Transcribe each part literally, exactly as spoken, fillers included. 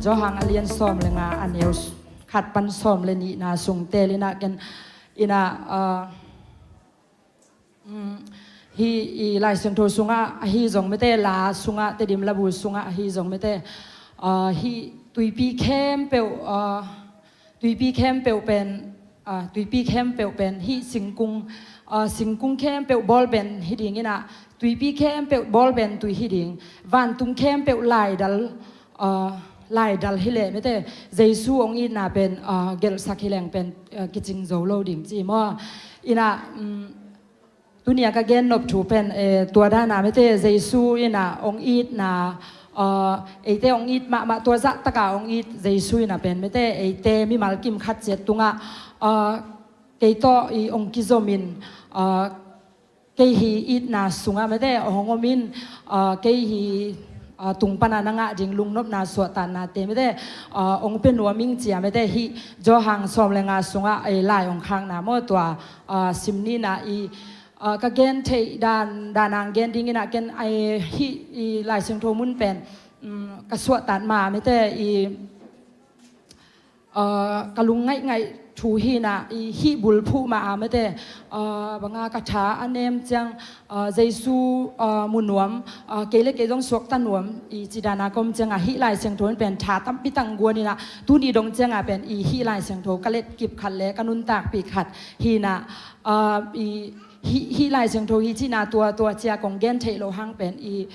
Johan a lian sawm le nga a neu khat pan sawm le nihna sung tel inah ken inah, ah, um, hi i Lai Siangtho sungah ahi zong mete, la sungah, Tedim labu sungah ahi zong mete, ah, hi tuipi khempeuh, ah, tuipi khempeuh pen, ah, tuipi khempeuh pen hi singkung, ah, singkung khempeuh bawl pen hi ding inah, tuipi khempeuh bawl pen tui hi ding, vantung khempeuh laidal, ah, laidal hi leh mete, Jesu hong itna pen, ah, gelhsak hi leng pen, ah, kicing zo lo ding ci maw. Inah, um, tuni a ka gen nop thu pen, eh, tua dana mete Jesu inah hong itna, ah, eite hong it mahmah, tua zah taka hong it Jesu inah pen mete eite mimal kim khat ciat tungah, ah, kei tawh i hong kizomin, ah, kei hi itna sungah mete hong omin, ah, kei hi, ah, tung pana na ngah ding lungnopna suahtaknate mete, ah, hong pia nuam ing cia mete hi Johan sawm le nga sungah, eh, lai hong khakna maw tua, ah, sim nina i, ah, ka gen theih dan, danang gen ding inah ken ai hi i Lai Siangtho mun pen, um, ka suahtak ma mete i, ah, ka lung ngaihngaih thu hinah i hih bulphuh ma a mete, ah, banga ka tha a nem ciang, ah, Jesu, ah, mu nuam, ah, kei le kei zong suakta nuam i ci dana ka om cianga hih Lai Siangtho in pen tha tampi tang guan inah tuni dong cianga pen i hih Lai Siangtho ka letkip khat le ka nuntakpih khat hinah, ah, i hih, hih Lai Siangtho hi cihna tua, tua cia kong gen theih loh hang pen i,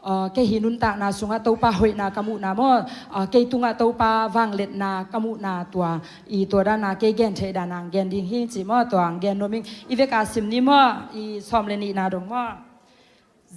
ah, kei hi nuntakna sungah Topa hoihna ka muhna maw, ah, kei tungah Topa vangliatna ka muhna tua, i tua dana kei gen theih dana gen ding hi ci maw, tua gen nuam ing. I veka sim ni maw, i sawm le nihna dong maw.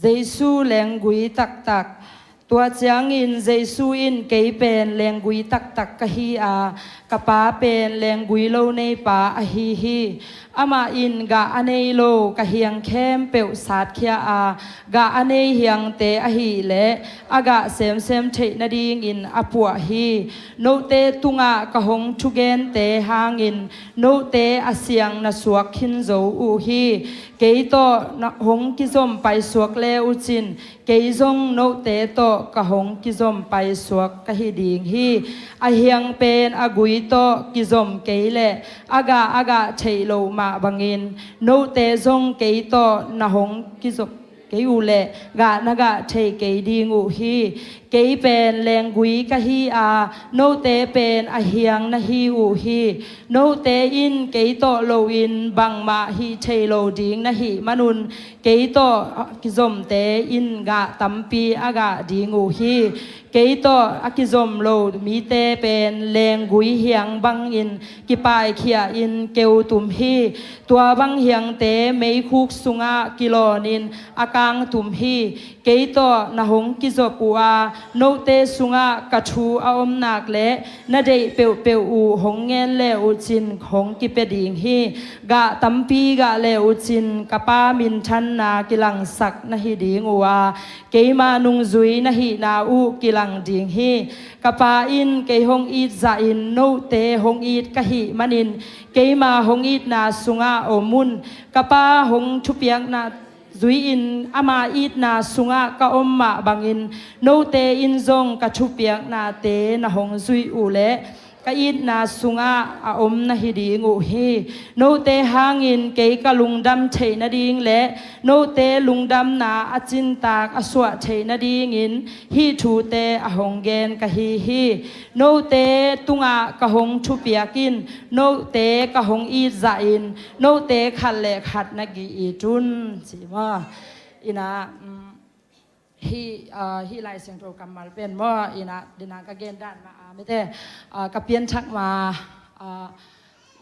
Jesu lenggui taktak. Tua ciangin Jesu in kei pen lenggui taktak ka hi a, ka Pa pen lenggui lo neipa ahi hi. Amah in gah a nei lo ka hiang khempeuh satkhia a, gah a nei hiangte ahileh a gah semsem theih nadingin a puah hi. Note tungah ka hong thugente hangin note a siang na suak khin zo uh hi. Kei tawh na hong kizom paisuak le uh cin, kei zong note tawh ka hong kizom paisuak ka hi ding hi. A hiang pen a gui tawh kizom kei leh a gah a gah theih loh mah bangin note zong kei tawh na hong kizom kei uh leh gah na gah thei kei ding uh hi. Kei pen lenggui ka hi a, note pen a hiang na hi uh hi. Note in kei tawh loin bangmah hih thei lo ding na hih manun kei tawh a kizomte in gah tampi a gah ding uh hi. Kei tawh a kizom lo mite pen lenggui hiang bangin kipaikhiain keu tum hi. Tua bang hiangte meikhuk sungah kilawnin a kang tum hi. Kei tawh na hong kizop uh a, note sungah ka thu a om nak leh na deih peuhpeuh uh hong ngen le uh cin hong kipia ding hi. Gah tampi gah le uh cin ka Pa minthanna kilangsak na hi ding uh a, keima nungzui na hihna uh kilang ding hi. Ka Pa in kei hong it zahin note hong it ka hih manin keima hong itna sungah om un. Ka Pa hong thupiakna zui-in ama itna sungah ka om mah bangin note in zong ka thupiaknate na hong zuih uh leh ka itna sungah a om na hi ding uh hi. Note hangin kei ka lungdam theih nading le note lungdamna a cintak a suah theih nadingin hih thute a hong gen ka hi hi. Note tungah ka hong thupiak in, note ka hong it zahin note khat le khat na ki-it un, ci maw. Inah, um, hih, ah, hih Lai Siangtho kammal pen maw, inah, dena ka gen dan mah a mete, ah, ka pianthak ma, ah,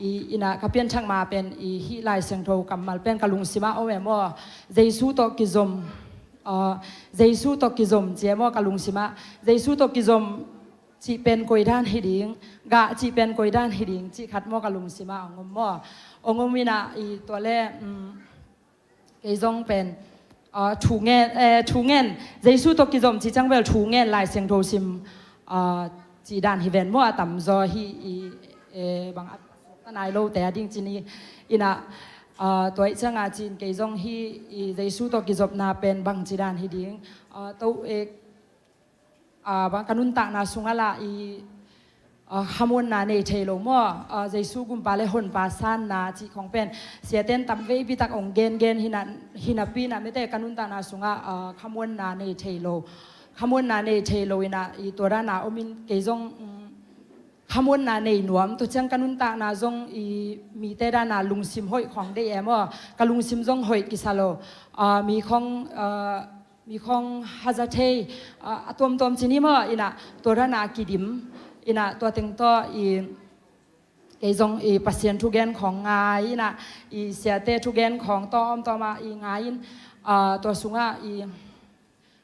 i, inah, ka pianthak ma pen i hih Lai Siangtho kammal pen ka lungsimah om e maw. Jesu tawh kizom, ah, Jesu tawh kizom ci e maw ka lungsimah. Jesu tawh kizom cih pen koi dan hi ding, gah cih pen koi dan hi ding cih khat maw ka lungsimah hong om maw. Hong om inah i tua le, um, kei zong pen, ah, thu ngen, eh, thu ngen, Jesu tawh kizom cih ciang bel thu ngen Lai Siangtho sim, ah, cih dan hi ven maw a tamzaw hi i, eh, bang a ta nai lote a ding ci ni. Inah, ah, tua ih cianga cin kei zong hi i Jesu tawh kizopna pen bang ci dan hi ding. Ah, to, eh, ah, bang ka nuntakna sungah lah i, ah, khamuanna nei thei lo maw? Ah, Jesu gumpa le honpa sanna cih khong pen siaten tam veipi tak hong gengen hina, hinapi inah mite ka nuntakna sungah, ah, khamuanna nei thei lo, khamuanna nei thei lo inah i tua dana om in kei zong, um, khamuanna nei nuam, tua ciang ka nuntakna zong i mite dana lungsim hoih khong deih e maw? Ka lungsim zong hoih kisa lo. Ah, mi khong, ah, mi khong haza thei, ah, a tuamtuam ci ni maw? Inah tua dana kidim, inah tua teng tawh i kei zong i Pasian thugen khong ngai, inah i siate thugen khong tawm tawm a i ngai in, ah, tua sungah i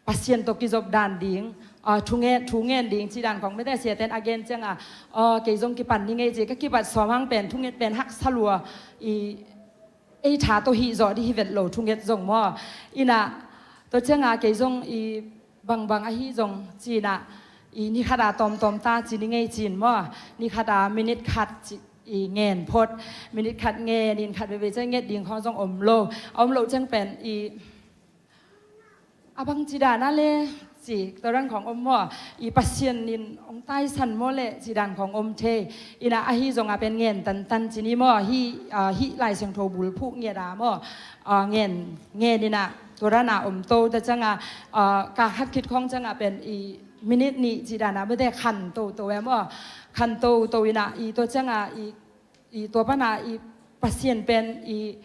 Pasian tawh kizop dan ding, ah, thu ngen, thu ngen ding cih dan khong mite siaten a gen ciangah, ah, kei zong kipan ni ngei ci, ka kipat sawmhang pen thunget pen haksa lua, i ei tha tawh hih zawh dih hi vet lo thunget zong maw? Inah tua ciangah kei zong i bangbang ahi zong ci inah i ni khata tawmtawm ta ci ni ngei ci in maw? Ni khata minit khat ci, i ngen phot, minit khat ngen in khat veivei ciang nget ding khong zong om lo, a om lo ciang pen i a bang ci dana le ci tua dan khong om maw? I Pasian in hong taisan maw le ci dan khong om thei. Inah ahi zongah pen ngen tantan ci ni maw? Hih, ah, hih Lai Siangtho bulphuh nget a maw? Ah, ngen, ngen inah tua dana om to ta ciangah, ah, ka khat khit khong ciangah pen i minit nih ci dana mite khan toto e maw? Khan toto inah i tua ciangah i, i tua pana i Pasian pen i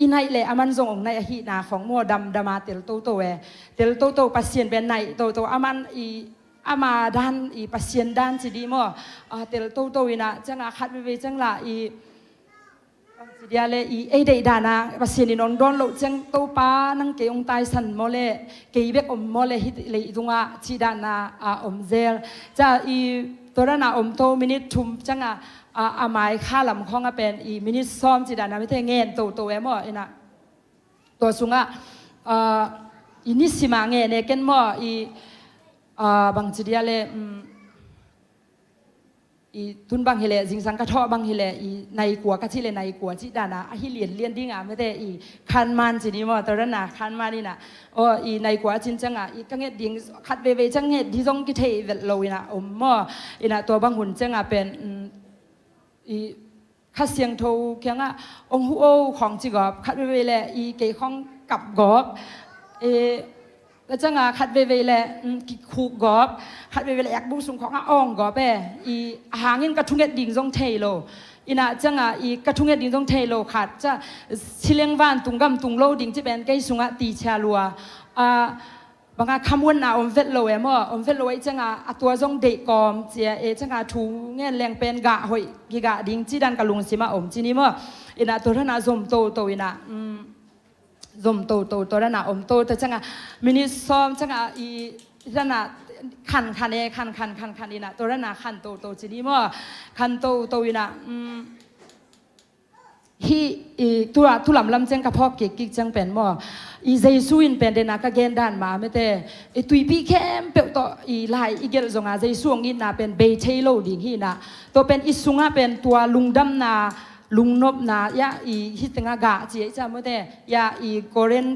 i naih le aman zong hong naih ahihna khong maw? Damdama tel toto e. Tel toto, Pasian pen naih toto, aman i ama dan, i Pasian dan ci dih maw? Ah, tel toto inah ciangah khat veivei ciang lah i bang ci dia le i ei deih dana Pasian in hong dawn loh ciang Topa nang kei hong taisan maw le, kei bek om maw le hih leitungah cih dana, ah, om zel. Ciah i tua dana om to minit thum ciangah, ah, a mai kha lam khong a pen i minit sawm cih dana mite ngen toto e maw? Inah tua sungah, ah, i nisima ngen e ken maw? I, ah, bang ci dia le, um, i tun bang hileh zingsang ka thawh bang hileh i nai kua ka cih le nai kua cih dana ahi lianlian dinga mite i khanman ci ni maw? Tua dana khanman inah, aw, i nai kua a cin ciangah i ka nget ding khat veivei ciang nget dih zong kithei vet lo inah om maw? Inah tua bang hun ciangah pen, um, i Kha Siangtho kiangah hong huh o khong ci gawp, khat veivei le i kei khong kap gawp. E, ka ciangah khat veivei le, um, kikhuk gawp, khat veivei le ekbuk sung khong a awng gawp e. I a hangin ka thunget ding zong thei lo. Inah ciangah i ka thunget ding zong thei lo khat ciah sileng van tung gam tung lo ding ci pen kei sungah tichia lua. Ah, banga khamuanna om vet lo e maw? Om vet lo e cianga a tua zong deih kawm cia e cianga thu ngen leng pen gah hoih kigah ding ci dan ka lungsim ah om ci ni maw? Inah tua dana zom toto inah, um, zom toto tua dana om toto cianga minit sawm cianga i dana khan khan e khan khan khan khan inah tua dana khan toto ci ni maw? Khan toto inah, um, hih i tua tulam lam ciang ka phawk kikkik ciang pen maw? I Jesu in pen dena ka gen dan ma mete i tuipi khempeuh tawh i lai i gelh zonga Jesu hong itna pen bei thei lo ding hi inah. Tua pen i sungah pen tua lungdamna, lungnopna, ya i hih tengah gah ci ei cia mete, ya i Korin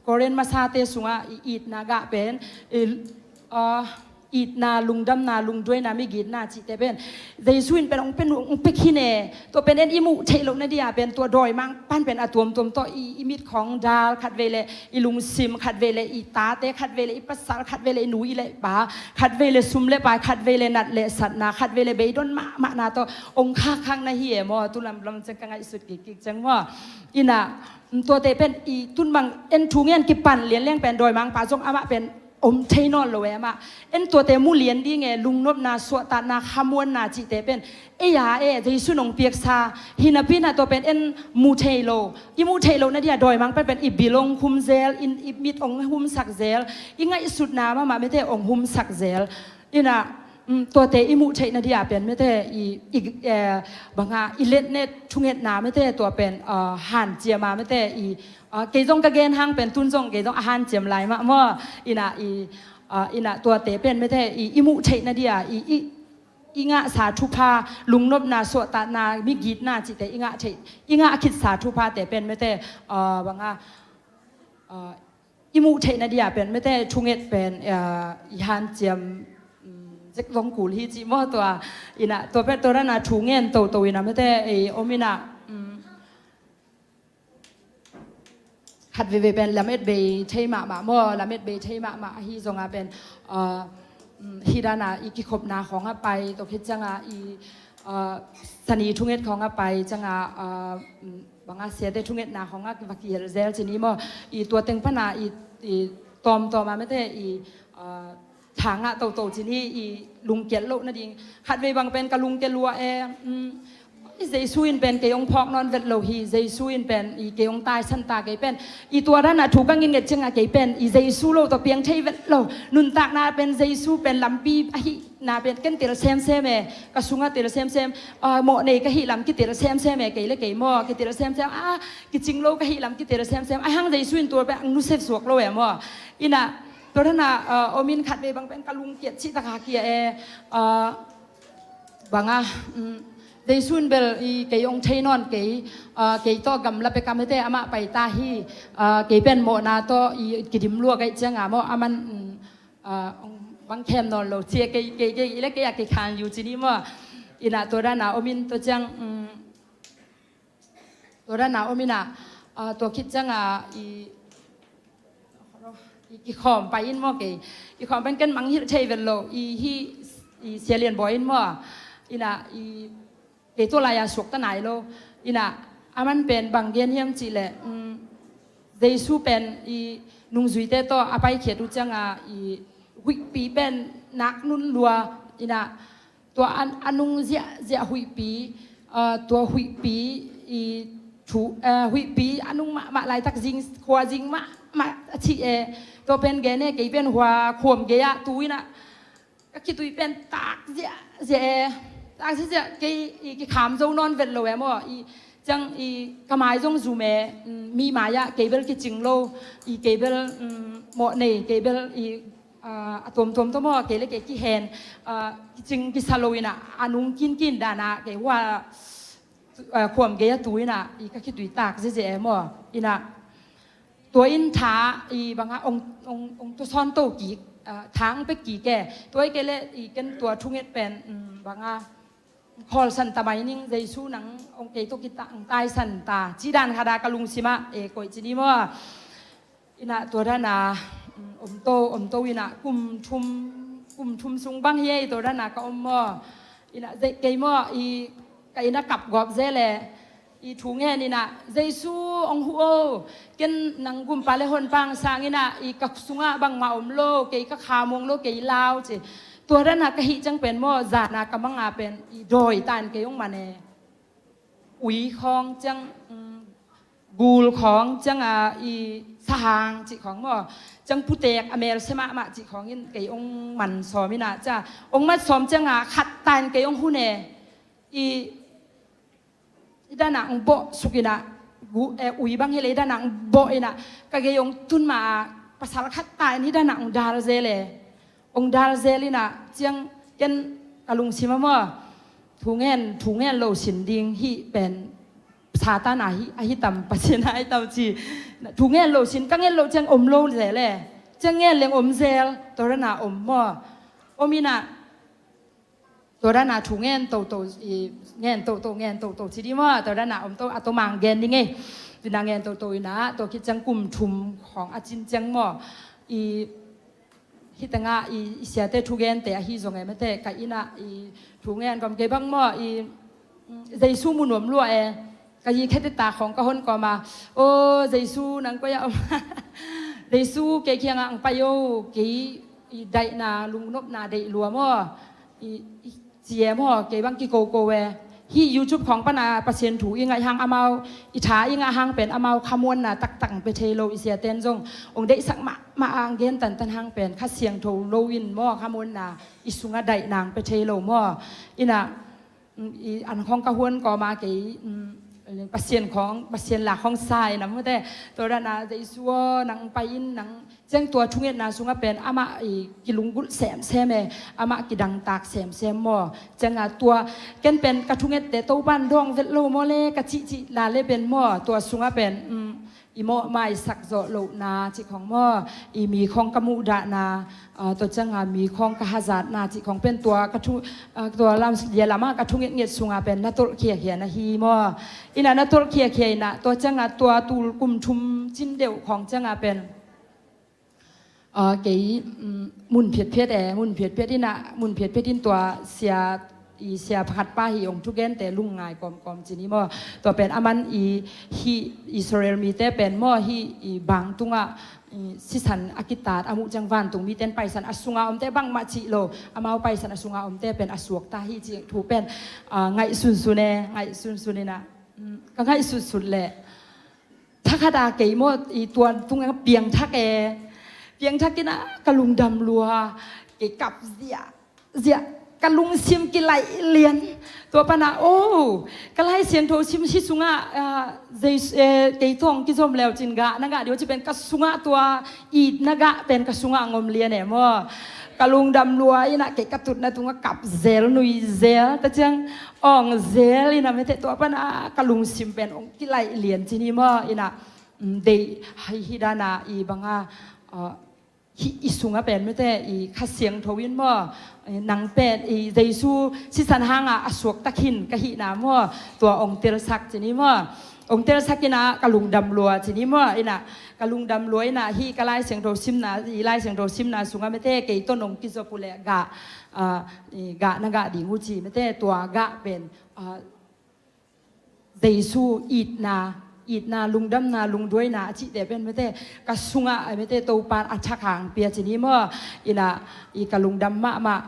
Korin masate sungah i itna gah pen, i, ah, itna, lungdamna, lungduaina, migitna cihte pen Jesu in pen hong pen hong pia khin e. Tua pen en i muh theih lohna dia pen tua dawimang pan pen a tuamtuam tawh i, i mit khawng dal khat vei le i lungsim, khat vei le i tate, khat vei le i pasal, khat vei le i nu i le i pa, khat vei le sum le pai, khat vei le nat le satna, khat vei le beidon mahmahna tawh hong khakkhakna hi e maw? Tulam lam ciang ka ngaihsut kikkik ciang maw? Inah tuate pen i tunmang en thu ngen kipan lian leng pen dawimangpa zong amah pen om thei nawn lo e amah. En tuate mu lian ding e, lungnopna, suahtakna, khamuanna cihte pen ei a e, Jesu in hong piaksa hi napi inah tua pen en mu thei lo. I mu thei lohna dia dawimang pen pen i bil hong hum zel, i mit hong humsak zel, i ngaihsutna mahmah mete hong humsak zel. Inah, um, tuate i muh theihna dia pen mete i, i, eh, banga i letnet thungetna mete tua pen, ah, hanciama mete i, ah, kei zong ka gen hang pen tun zong kei zong a hanciam lai mah maw? Inah i, ah, inah tuate pen mete i, i muh theihna dia i, i, i ngahsa thupha, lungnopna, suahtakna, migitna cihte i ngah theih, i ngah khitsa thuphate pen mete, ah, banga, ah, i muh theihna dia pen mete thunget pen, ah, i hanciam, um, zek zong kul hi ci maw tua. Ina tua pen tua dana thungen toto ina mete ei om ina, um, khat veve pen lamet bei thei mahmah maw, lamet bei thei mahmah ahi zonga pen, ah, um, hi dana i kikhopna khong a pai, tua khit cianga i, ah, sani thunget khong a pai cianga, ah, um, banga siate thungetna khong a va kihel zel ci ni maw. I tua teng pana i, i tawmtawma mete i, ah, thangah toto ci ni i lungkiat loh nading. Khat vei bang pen ka lungkia lua e, um, i Jesu in pen kei hong phawk nawn vet lo hi, Jesu in pen i kei hong taisan ta kei pen. I tua dana thu ka nginget cianga kei pen i Jesu lo tawh piang thei vet lo. Nuntakna pen Jesu pen lampi ahihna pen ken tel semsem e, ka sunga tel semsem, ah, mawh nei ka hih lam kitel semsem e, kei le kei maw kitel semsem, ah, kicing lo ka hih lam kitel semsem. Ahi hang Jesu in tua pen ang nusia suak lo e maw. Ina tua dana, ah, om in khat vei bang pen ka lungkiat cih taka kia e, ah, banga, um, Jesu in bel i kei hong thei nawn kei, ah, kei tawh gamla peka mete amah pai ta hi, ah, kei pen mawhna tawh i kidim lua kaih cianga maw aman, um, ah, hong bang khem nawn lo cia kei, kei, kei, i le kei a kei khan yu ci ni maw. Ina tua dana om in tua ciang, um, tua dana om ina, ah, tua khit cianga i, i kikhawm pai in maw kei. I khawm pai in ken mangngilh thei vet lo, i hi, i Sia Lian Bawi in maw. Ina i kei tua lai-a suakta nai lo. Ina aman pen bang gen hiam cih leh, um, Jesu pen i nungzuite tawh a paikhiat uh cianga i huihpi pen nak nun lua. Ina tua a, a nung ziahziah huihpi, ah, tua huihpi i thu, ah, huihpi a nung mahmah laitak zing, khua zing mahmah a cih e. Tua pen gen e kei pen hua khuam gei-ah tu ina ka khitui pen tak ziahziah e. Tak ziahziah kei i kikham zo nawn vet lo e maw. I ciang i ka mai zong zum e, um, mi mai-ah kei bel kicing lo, i kei bel, um, mawh nei, kei bel i, ah, a tuamtuam tawh maw kei le kei kihen, ah, kicing kisa lo ina a nung kinkin dana kei hua, ah, khuam gei-a tu ina i ka khitui tak ziahziah e maw. Ina tua in tha i banga ong, ong, ong tua sawn to kik, ah, tha ong pek kik e. Tua i kei le i ken tua thunget pen, um, banga khawl san ta mai ning Jesu nang ong kei tawh kita ong taisan ta ci dan khada ka lungsimah e koih ci ni maw. Ina tua dana, um, om to, om to ina kum thum, kum thum sung bang hi e tua dana ka om maw. Ina zei kei maw i ka ina kap gawp zel e. I thu ngen ina Jesu ong huh o, ken nang gumpa le honpa ang sang ina i ka sungah bangmah om lo, kei ka kha mong lo, kei lau ci. Tua dana ka hih ciang pen maw zana ka manga pen i dawi tan kei ong man e. Ui khawng ciang, um, gul khawng cianga i sahang cih khawng maw. Ciang putek a melse mahmah cih khawng in kei ong man sawm ina cia. Ong mat sawm cianga khat tan kei ong hun e. I i dana ong bawh suk ina, gu, eh, ui bang hi le i dana ong bawh ina, ka gei ong tun ma a, pasal khat ta in i dana ong dal zel e. Ong dal zel ina, ciang ken ka lungsim a maw. Thu ngen, thu ngen lo sin ding hi pen Satan a hi, a hi tam, Pasian a hi tam ci. Thu ngen lo sin, ka ngen lo ciang om lo zel e. Ciang ngen leng om zel, tua dana om maw. Om ina, tua dana thu ngen toto, i, ngen toto, ngen toto ci di maw, tua dana om to, a to mang gen ding e. Tua dana ngen toto ina, tua khit ciang kum thum khawng a cin ciang maw. I, hi tengah, i, i siate thugente, ahi zong e mete, ka ina, i, thu ngen gawm kei bang maw, i, mm, Jesu mu nuam lua e. Ka yi khete ta khawng ka hon kawma, "O Jesu, nang koi a om?" "Jesu, kei kiangah ang pai o, kei i daihna, lungnopna deih lua maw?" I, i, ci e maw, kei bang kikoko e. Hi YouTube khawng pana Pasian thu i ngaih hang amau, i tha i ngah hang pen amau khamuanna taktak ang pe thei lo, i siaten zong ong deihsak mahmah ang gen tantan hang pen Kha Siangtho lo in maw, khamuanna i sungah daihna ang pe thei lo maw. Ina, i an khawng ka huan kawma kei, mm, Pasian khawng, Pasian la khawng sa ina mute. Tua dana Jesu aw, nang pai in, nang ciang tua thungetna sungah pen amah i kilunggulh semsem e, amah kidangtak semsem maw. Cianga tua ken pen ka thungette Topan dawng vet lo maw le ka cihcih la le pen maw, tua sungah pen, mm, i mawhmaisak zawh lohna cih khawng maw, i mi khawng ka muhdahna, tua cianga mi khawng ka hazatna cih khawng pen tua ka thu, tua lam, lia lamah ka thu ngetnget sunga pen na tolh khiakhia na hi maw. Ina na tolh khiakhia ina tua cianga tua tul kum thum cin deuh khawng cianga pen kei mun phiatphiat e, mun phiatphiat ina mun phiatphiat in tua sia i sia pakhat pa hi ong thugente lungngai kawmkawm cin hi maw. Tua pen aman i hi Israel mite pen maw hi i bang tungah sisan a kitat a muh ciang vantung mite in paisan a sunga omte bangmah cih lo, amau paisan a sunga omte pen a suakta hi cih thu pen ngaih sunsun e, ngaih sunsun ina ka ngaih sunsun leh thakhata kei maw i tuan tunga piangthak e, piangthak ina ka lungdam lua, kei kap ziah ziah ka lungsim kilaih lian. Tua pana o ka Lai Siangtho sim hi sungah kei tawng kizom leu cin gah na gah dih ci pen ka sungah tua itna gah pen ka sungah ngom lian e maw. Ka lungdam lua ina kei ka tutna tunga kap zel nui zel ta ciang ong zel ina mete tua pana ka lungsim pen ong kilaih lian cin hi maw ina deih hai hi dana i banga hi i sunga pen mete i Kha Siangtho in maw nang pen i Jesu sisan hanga a suakta khin ka hihna maw tua ong telsak cin hi maw. Ong telsak ina ka lungdam lua cin hi maw ina ka lungdam lua ina hi ka Lai Siangtho simna i Lai Siangtho simna sunga mete kei tawh nong kizop uh leh gah gah na gah ding uh ci mete tua gah pen Jesu itna itna lungdamna lungduaina a cihte pen mete ka sungah a mete Topan a thakhang pia cin hi maw. Ina i ka lungdam mahmah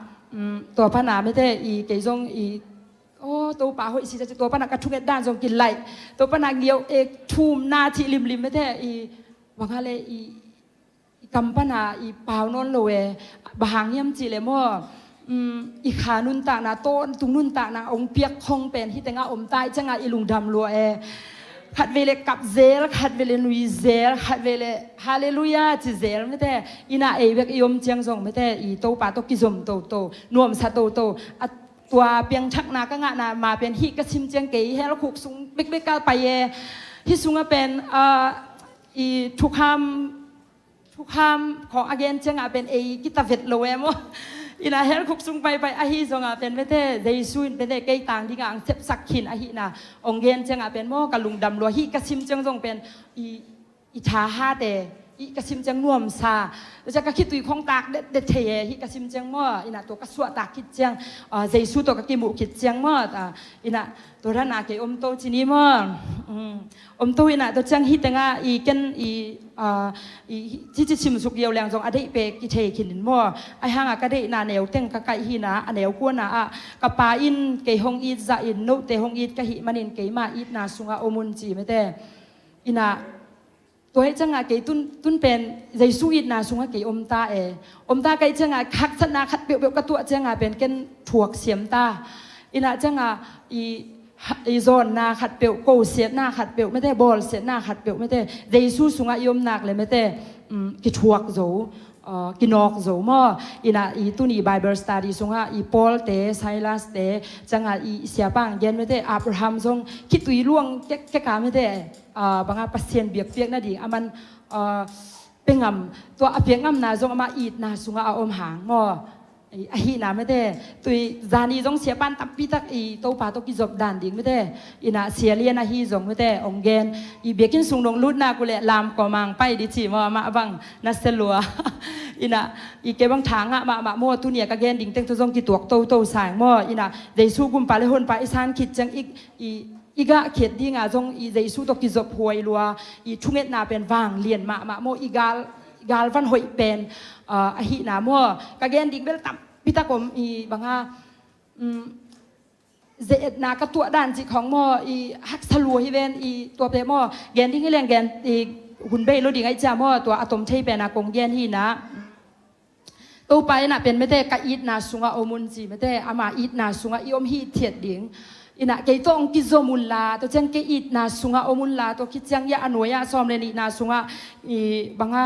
tua pana mete i kei zong i aw Topa hoih si ca ci tua pana ka thunget dan zong kilaih tua pana ngiau ek thumna cih limlim mete i banga le i i kam pana i pau nawn lo e. Bang hang hiam cih leh maw i kha nuntakna tawntung nuntakna ong piak khong pen hi tenga om tai cianga i lungdam lua e. Khat vei le kap zel, khat vei le nui zel, khat vei le halleluia ci zel mete. Ina ei bek i om ciang zong mete i Topa tawh kizom toto nuamsa toto a tua piangthakna ka ngahna ma pen hih ka sim ciang kei hell khuk sung bekbek ka pai e. Hih sunga pen i thukham thukham khawng a gen ciangah pen ei kitavet lo e maw. Ina hell khuk sung paipai ahi zongah pen mete Jesu in pente kei tang dingah ang sepsak khin ahihna ong gen ciangah pen maw ka lungdam lua hih ka sim ciang zong pen i i tha hate i ka sim ciang nuamsa. Cia ka khitui khong tak detdet thei e hih ka sim ciang maw ina tua ka suahtak khit ciang Jesu tawh ka kimuh khit ciang maw ina tua dana kei omto cin hi maw. Omto ina tua ciang hi tenga i ken i cici simsuk yo leng zong a deih pek i thei khinin maw. Ai hanga ka deihna neu teng ka kaih hina a neu kuana ah ka pa in kei hong it zah in note hong it ka hih manin keima itna sunga om un ci mete. Ina tua hi cianga kei tun pen Jesu itna sunga kei omta e. Omta kaih cianga haksatna khat peuhpeuh ka tuah cianga pen ken thuak siamta. Ina cianga i i zawnna khat peuh kosiatna khat peuh mete bawlsiatna khat peuh mete Jesu sunga i omnak le mete kithuak zo kinawk zo maw. Ina i tuni Bible study sunga i Paul te Silas te cianga i siapang gen mete Abraham zong khitui luang keka mete banga Pasian biakpiak nading aman pengam tua a piakngamna zong ama itna sunga a om hang maw. Ahihna mete tui zani zong siapan tampitak i Topa tawh kizop dan ding mete ina sialian ahi zong mete ong gen i biakinn sung dong lutna kule lam kawmang pai di ci maw amah bang na selua. Ina i kei bang thangah mahmah maw tunia ka gen ding teng tu zong kituak toto sang maw ina Jesu gumpa le honpa i san khit ciang i i gah khiat dinga zong i Jesu tawh kizop huai lua i thungetna pen vang lian mahmah maw i gal i galvan hoih pen ahihna maw ka gen ding bel tampitak om i banga ze-etna ka tuah dan cih khawng maw i haksa lua hi ven i tuape maw gen ding hi leng gen i hun bei lo ding aih cia maw tua a tom thei pena kong gen hina. Topa ina pen mete ka itna sunga om un ci mete ama itna sunga i om hi thiat ding. Ina kei tawh ong kizom unla tua ciang kei itna sunga om unla tua khit ciang ia a nuai-ah sawm le nihna sunga i banga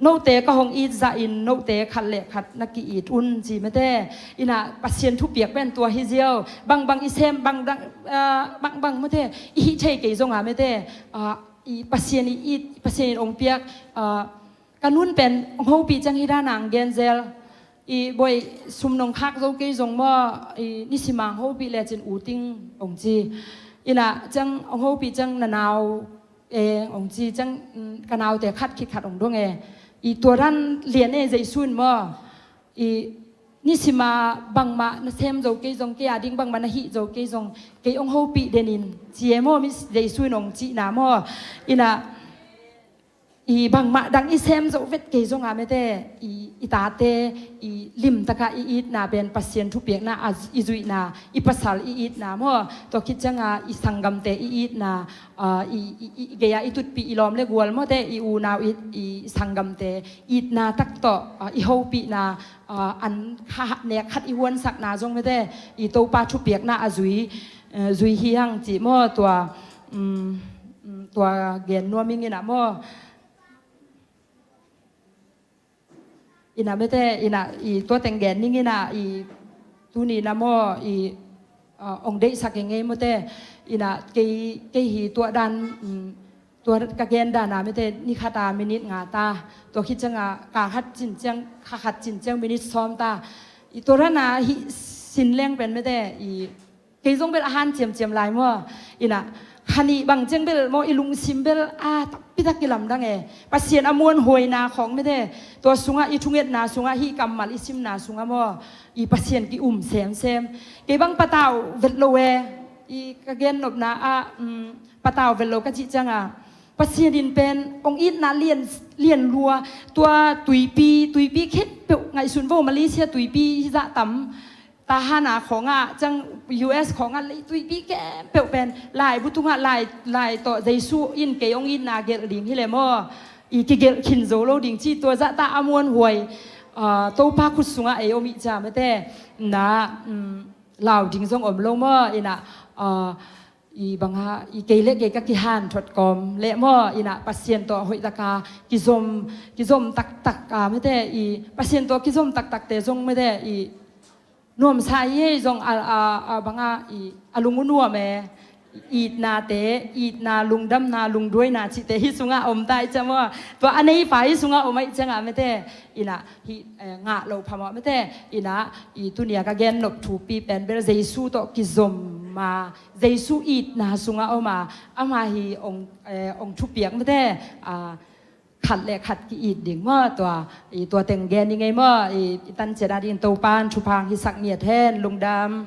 note ka hong it zahin note khat le khat na ki-it un ci mate. Inah Pasian thupiak pen tua hi ziau. Bangbang i sem, bangbang, ah, bangbang mate, i hih thei kei zonga mate, ah, i Pasian i it, Pasian in hong piak, ah, ka nun pen hong hopih ciang hih dan ang genzel. I bawi, sum nong khak zo kei zong maw, i nisim ang hopih lecin uting hong ci. Inah ciang hong hopih ciang na nau e hong ci ciang, mm, ka naute khat khit khat hong dong e. I tua dan lian e Jesu in maw. I nisim a bangmah na sem zo kei zong, kei a ding bangmah na hih zo kei zong, kei hong hopih den in ci e maw, mi Jesu in hong cihna maw. Inah i bangmah dang i sem zo vet kei zonga mate, i, i tate, i limtaka i itna pen Pasian thupiakna a, i zuihna, i pasal i itna maw. Tua khit cianga i sanggamte i itna, ah, i, i, i, i gei-a i tutpih i lawm le gual mawte, i unau i, i sanggamte itna tak tawh, ah, i hopihna, ah, an kha nek khat i huansakna zong mate, i Topa thupiakna a zui, eh, zui hi hang cih maw. Tua, mm, mm, tua gen nuam ing inah maw. Inah mate, inah i tua teng gen ning inah i tuni na maw i, ah, hong deihsak ing ei mate. Inah kei, kei hi tua dan, mm, tua ka gen dana mate, ni khata minit nga ta. Tua khit cianga ka khat cin ciang, kha khat cin ciang minit sawm ta. I tua dana hih sin leng pen mate, i kei zong bel a han ciamciam lai maw. Inah kha nih bang ciang bel maw, i lungsim bel a takpitak i lamdang e. Pasian a muanhuaina khawng mate, tua sungah i thungetna sungah, hih kammal i simna sungah maw, i Pasian ki-um semsem. Kei bang patau vet lo e. I ka gennopna ah, um, patau vet lo ka cih cianga Pasian in pen hong itna lian, lian lua. Tua tuipi, tuipi khempeuh ngaihsun vo, Malaysia tuipi hi zah tam. Tahan a khawngah ciang, U S khawngah lei tuipi khempeuh pen laibu tungah lai, lai tawh Jesu in kei hong itna gelh ding hi le maw, i kigelh khin zo lo ding ci. Tua zahta a muanhuai, ah, Topa khut sungah ei om ih cia mate. Na, mm, lau ding zong om lo maw. Inah, ah, i banga, i kei le kei ka kihanthot kawm le maw, inah Pasian tawh hoihtaka kizom, kizom taktak a mate, i Pasian tawh kizom taktakte zong mate, i nuamsa i hei zong a, a, a banga, i a lung uh nuam e. Itnate, itna, lungdamna, lungduaina cihte hih sungah om ta i cia maw. Tua a neipa hih sungah om a i cianga mate, inah hih, eh, ngah lo phamawh mate. Inah i tunia ka gennop thupi pen bel Jesu tawh kizom a, Jesu itna sungah om a, ama hi hong, eh, hong thupiak mate, ah, khat le khat ki-it ding maw. Tua, i tua teng gen i ngei maw, i, i tanciat a dingin Topan thupha hong hisak ngiat hen. Lungdam.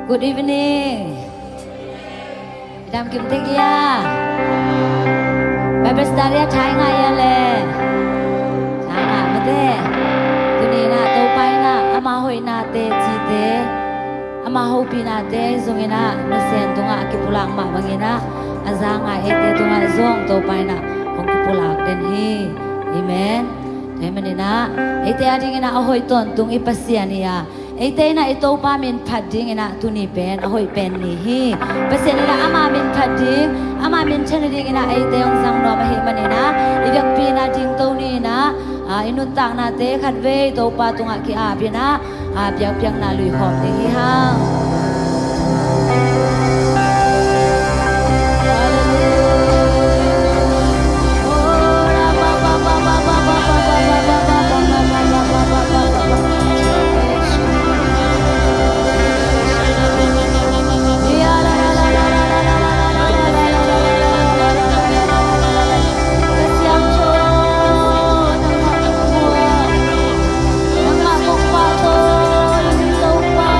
Good evening. I dam kim tek hia? Bible study a thai ngah hia le? Thai ngah mate. Tuni in ah Topa in ah ama hoihnate cite, ama hopihnate zong in ah nasem tungah a kipulak mah bangin ah a za ngai eite tungah zong Topa in ah hong kipulak den hi. Amen. Tua ahih manin ah eite a dingin ah a hoih tawntung i Pasian hi a, eite in ah i Topa min phat dingin ah tuni pen a hoih pen ni hi. Pasian in ah ama min phat ding, ama minthanna dingin ah eite hong zang nuam ahih manin ah i biakpiakna dingto ni in ah, ah, i nuntaknate khatvei Topa tungah ki-ap in ah, ah, biakpiakna lui khawm ding hi hang. Nangmah kong pahtawi in Topa,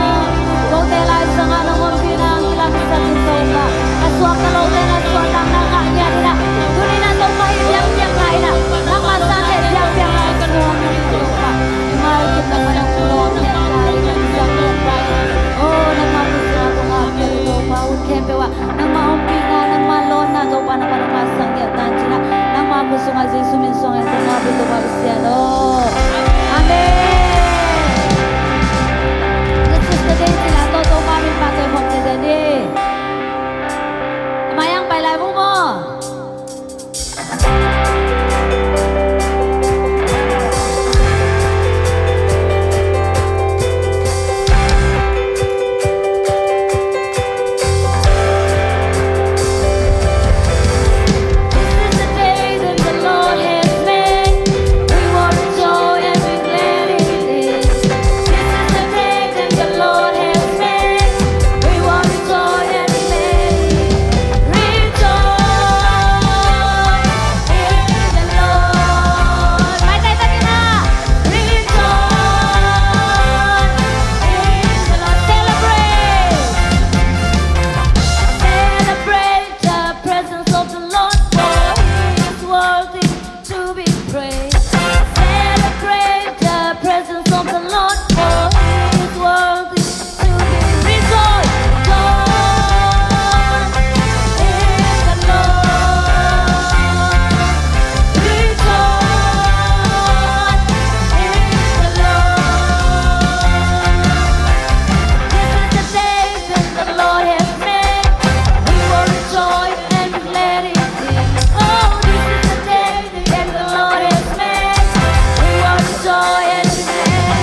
kote lai sangah nang ompihna hong kilangsak in Topa, a suakta lote na suahtakna ngah ngiat in ah, tuni in ah Topa hih biakpiakna in ah nangmah sang leh biakpiakna a suak in Topa, i malkim nangmah nang pulawm ngiat lai in ah, biakpiakna in, oh, nangmah kong pahtawi in Topa, hun khempeuh ah nangmah ompihna, nangmah lawnna Topa, nangmah nangmah sang ngiat tan cin ah, nangmah khut sungah Jesu min suang in Topa, Topa Pasian aw. Amen. Na sister dei cin ah tawh Topa min pahtawi khawm ziahziah ni. A mai ang pai lai vung maw. This is the day that the Lord has made. We will rejoice and be glad in it. This is the day that the Lord has made. We will rejoice and be glad in it. Rejoice in the Lord. Maitai takin ah. Rejoice in the Lord. Celebrate. Celebrate the presence of the Lord, for he is worthy to be praised. Celebrate the presence of the Lord, for he is worthy to be rejoiced. Joy in the Lord. Rejoice in the Lord. This is the day that the Lord has made. We will rejoice and be glad in it. Oh, this is the day that the Lord has made. We will rejoice and be glad in it.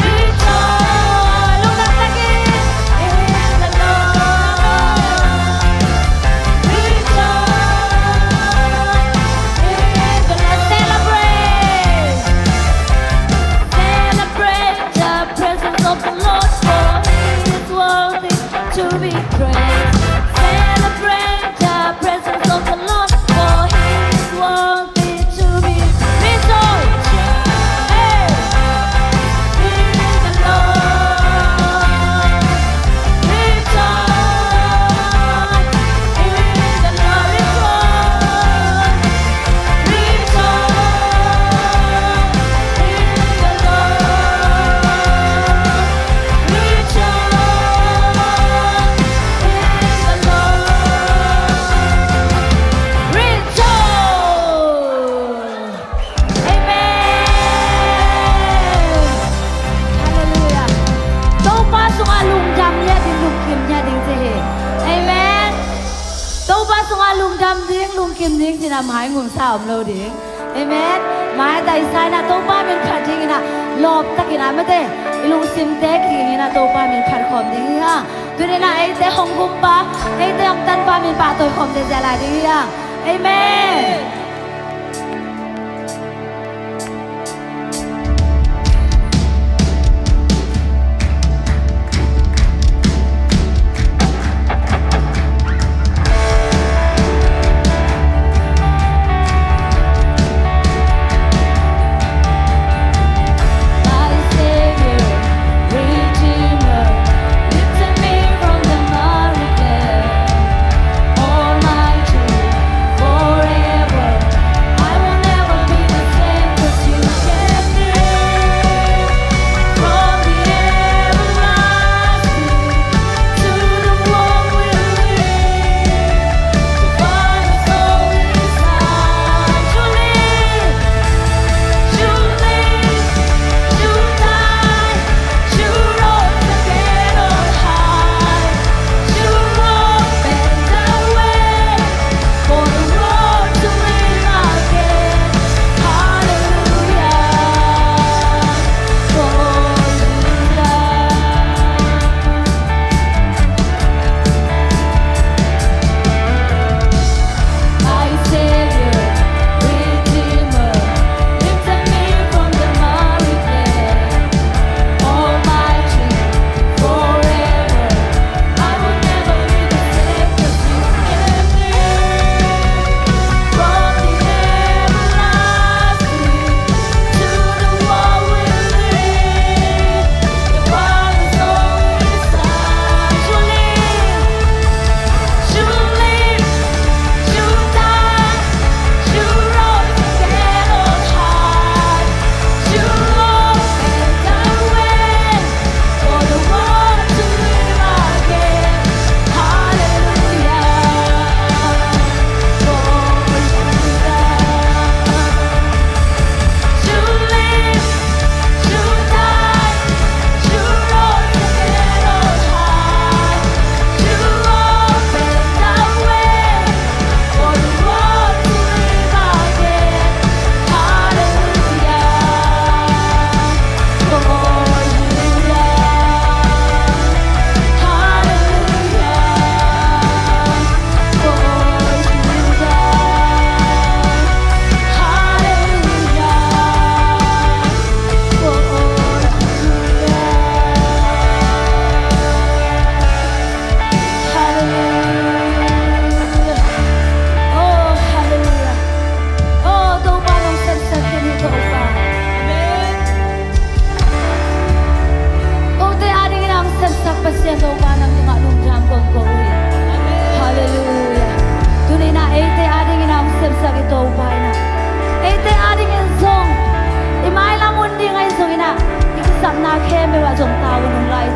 Rejoice. Lungdam takin in the Lord. Rejoice in the Lord. Celebrate. Celebrate the presence of the Lord, for he is worthy to be praised. Celebrate the presence of the Lord, for he is worthy to be rejoiced. Hey! In the Lord. Rejoice in the Lord. Rejoice. Rejoice in the Lord. Rejoice in the Lord. Rejoice. Amen. Hallelujah. Topa sungah lungdam ngiat ding, lungkim ngiat ding ci hi. Amen. Topa sungah lungdam ding, lungkim ding cih na mai ngumsa om lo ding. Amen. Mai taisa in ah Topa min phat ding in ah lawp takin ah mate, i lungsimte kiang in ah Topa min phat khawm ding hi hang. Tuni in ah eite hong gumpa, eite hong tanpa min pahtawi khawm ziahziah lai ding hi hang. Amen. My Savior, Redeemer, lifted me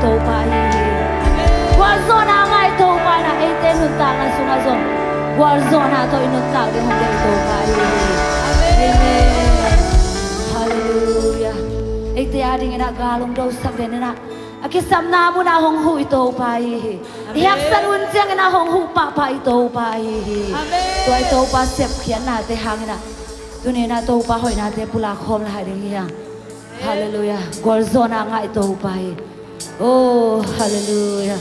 Topa ahi hi. Gualzawhna a ngah Topa in ah eite nuntakna sungah zong gualzawhna tawh i nuntak ding hong deih Topa ahi hi. Amen. Halleluiah. Eite adingin ah gal hong dosak den in ah, a kisapna munah hong huh i Topa ahi hi. I haksat hun ciangin ah hong huh pahpah i Topa ahi hi. Tua i Topa sepkhiatnate hangin ah tuni in ah Topa hoihnate pulak khawm lai ding hi hang. Halleluiah. Gualzawhna a ngah i Topa hi. Oh, halleluiah.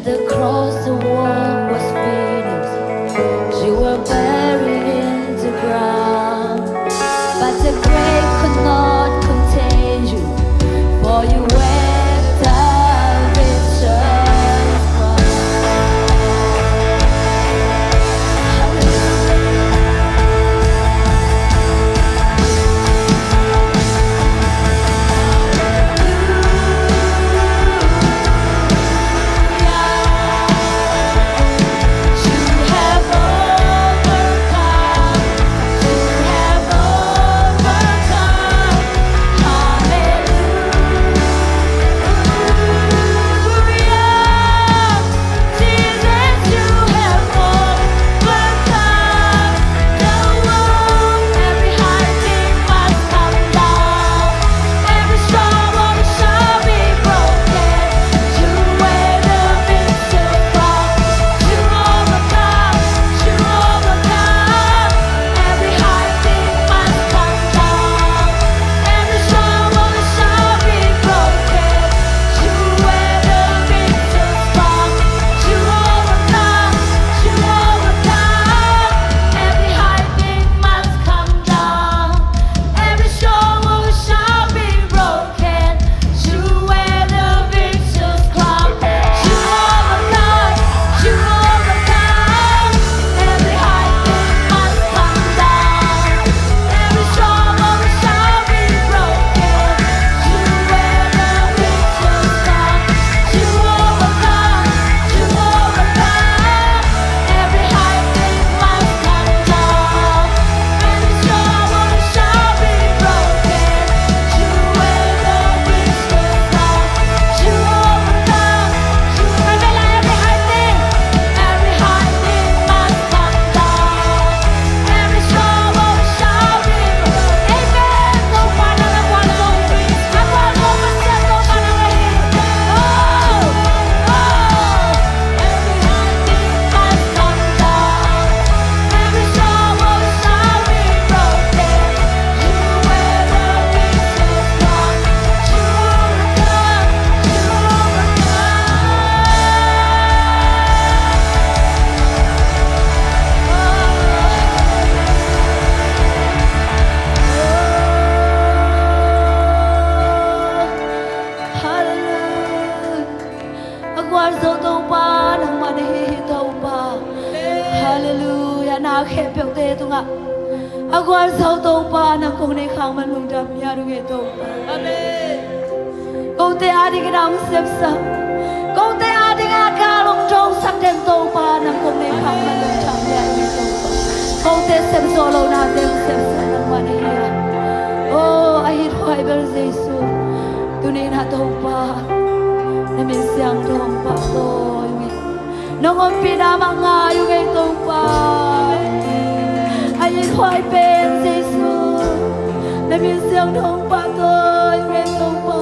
The cross, the work was finished. You were buried in the ground, but the grave could not contain you, for you were the victor's crown. Hallelujah. A gualzo Topa nangmah na hi hi Topa. Hallelujah. Na khempeuhte tungah a gualzo Topa nang kong nei khak man lungdam hi ung ei Topa. Amen. Kote adingin a hong sepsak, kote adingin a gal hong dongsak den Topa nang kong nei khak man lungdam hi ung ei Topa. Kote sepzawh lohnate hong sepsak nangmah na hi a. Oh, a hithuai bel Jesu. Tuni-in ah Topa, na min siangtho hong pahtawi ung ei. Nong ompihna mah ngai ung ei Topa. A hithuai pen Jesu, na min siangtho hong pahtawi ung ei Topa.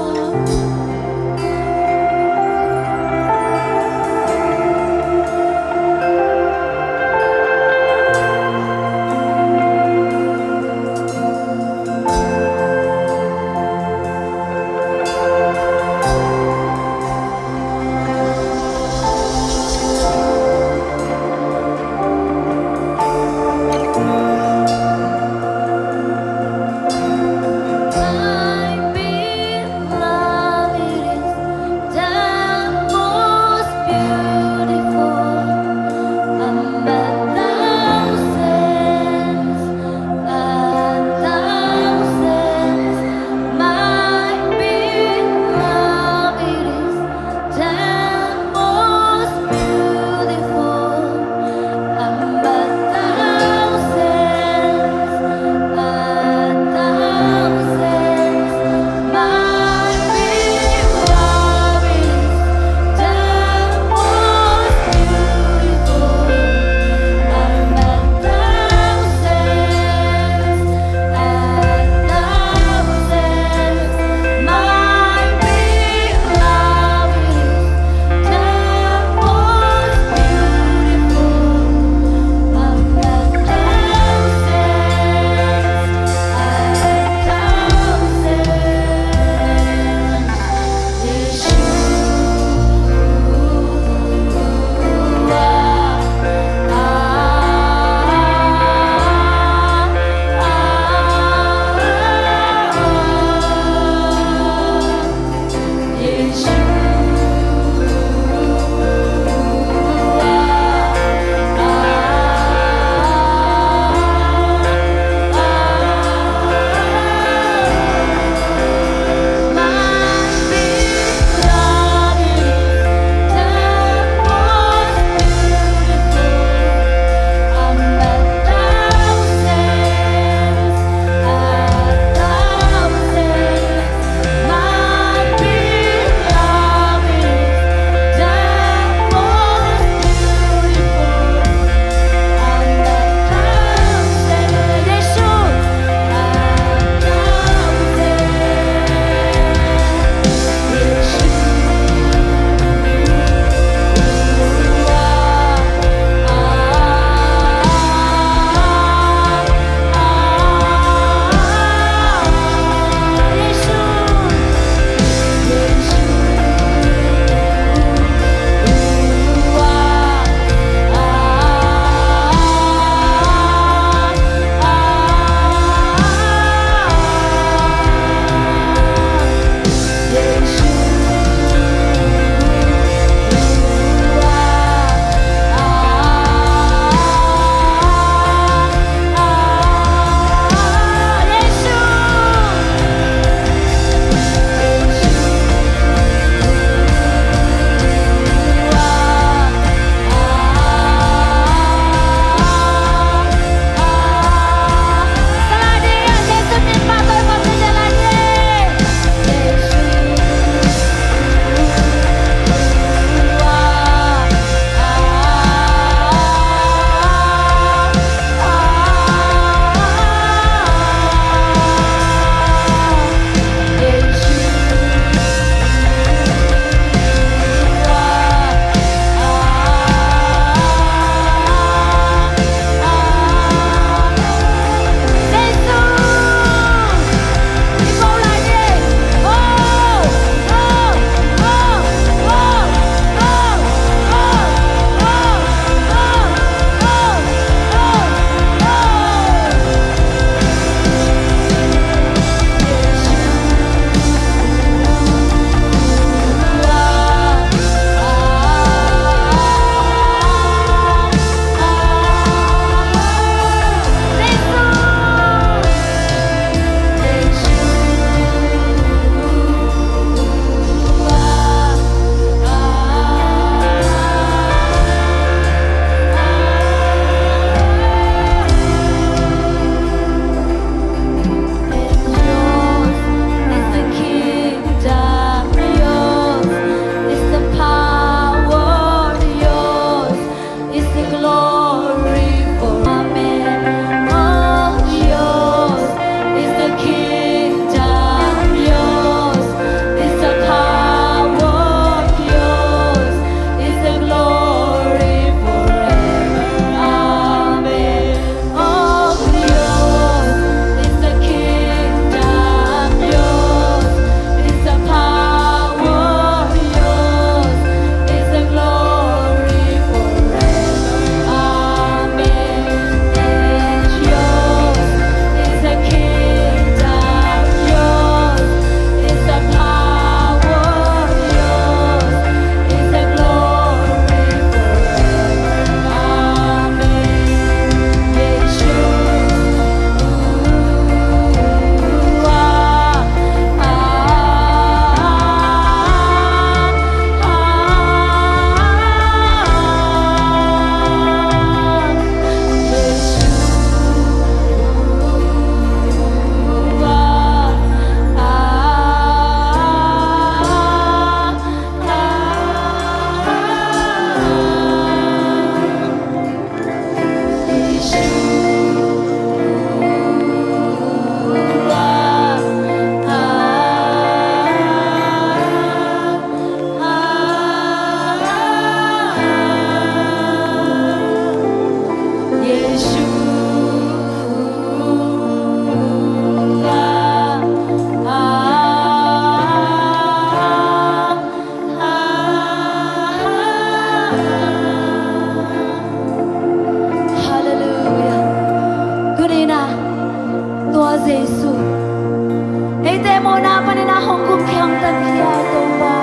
Mawhna panin ah hong gumkhia hong tankhia Topa.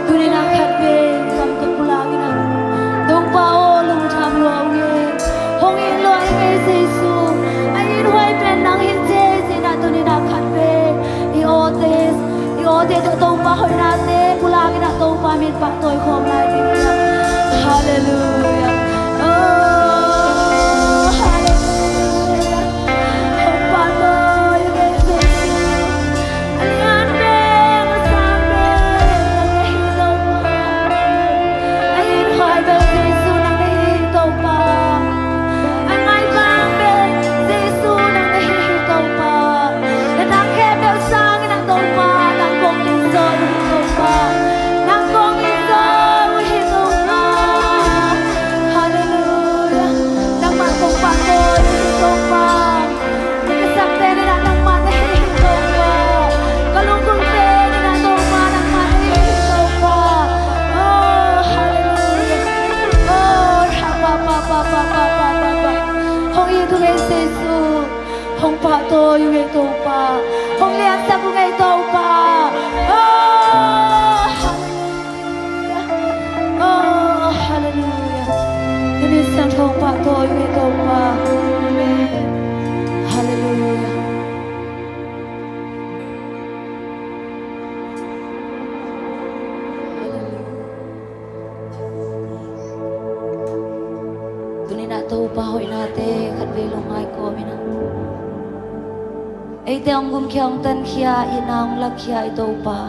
Tuni-in ah khatvei kam tawh pulak in ah, Topa aw, lungkham lua ung ei. Hong it lua ung ei Jesu. A ithuai pen nang hi ci-in ah tuni-in ah khatvei i awte, i awte tawh Topa hoihnate pulak in ah Topa min pahtawi khawm lai ding hi. Halleluiah. Oh, halleluiah. Hong pahtawi ung ei Jesu. A lian pen, a sang pen nang na hi Topa. A ithuai pen Jesu nang na hi Topa. A ngaibang pen Jesu nang na hi Topa. Na dang khempeuh sangin ah Topa nang kong it zaw uh hi Topa. Nang kong it zaw uh hi Topa. Halleluiah. Nangmah kong pahtawi uh hi Topa. Ka kisap pen in ah nangmah na hi hi Topa. Ka lunggulh pen in ah Topa nangmah na hi hi Topa. Oh, halleluiah. Oh, ra pa pa pa pa. Hong it ung ei Jesu. Hong pahtawi ung ei Topa. Hong liansak ung ei Topa. Oh, halleluiah. Oh, halleluiah. Tuni siangtho hong pahtawi ung ei Topa. Amen. Halleluiah. Halleluiah. Tuni-in ah Topa hoihnate khatvei lungngai kawm in ah, eite hong gumkhia hong tankhia, itna hong lakkhia i Topa,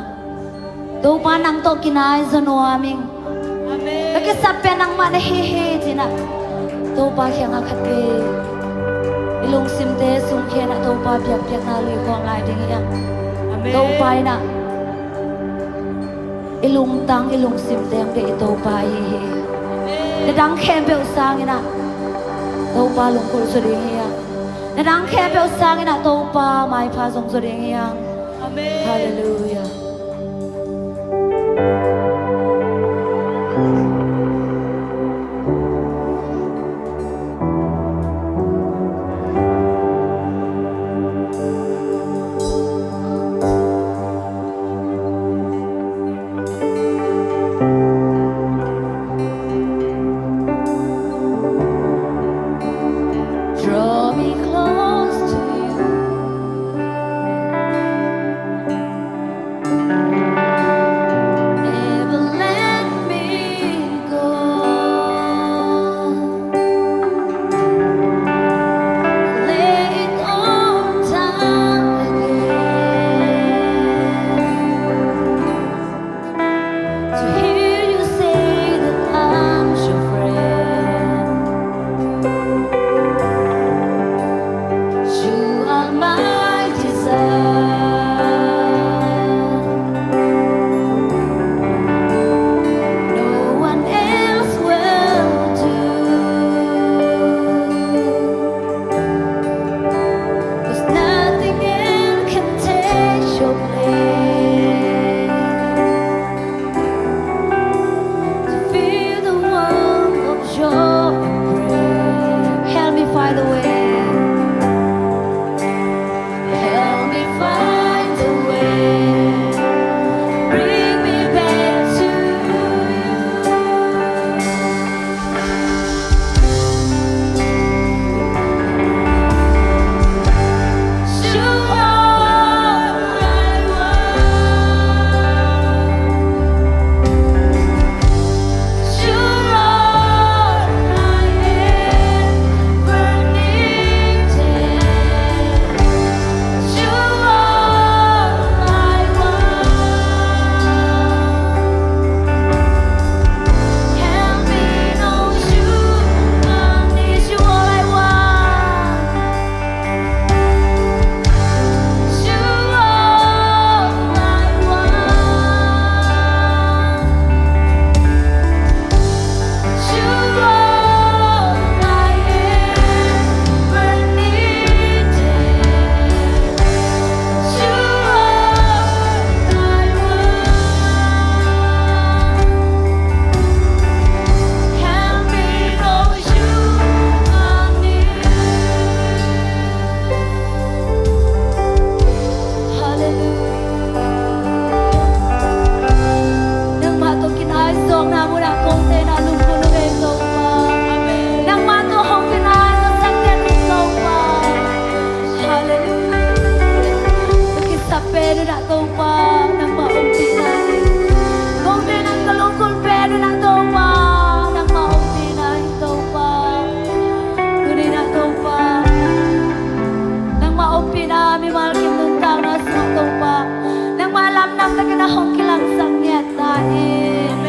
Topa nang tawh kinai zaw nuam ing. Amen. Ka kisap pen nangmah na hi hi ci-in ah Topa kiangah khatvei i lungsimte sung khe in ah Topa biakpiakna lui khawm lai ding hi hang. Amen. Topa in ah i lungtang i lungsimte hong deih i Topa ahi hi. Na dang khempeuh sangin ah Topa lungkul zaw ding hi hang. Na dang khempeuh sangin ah Topa maipha zong zaw ding hi hang. Amen. Halleluiah. Draw me close to you. Topa, nangmah ompihna hi. Kote nang ka lungkul pen uh na Topa, nangmah ompihna hi Topa. Tuni na Topa, nangmah ompihna mimal kim nuntakna sungah Topa, nangmah lamdang takin a hong kilangsak ngiat ta in.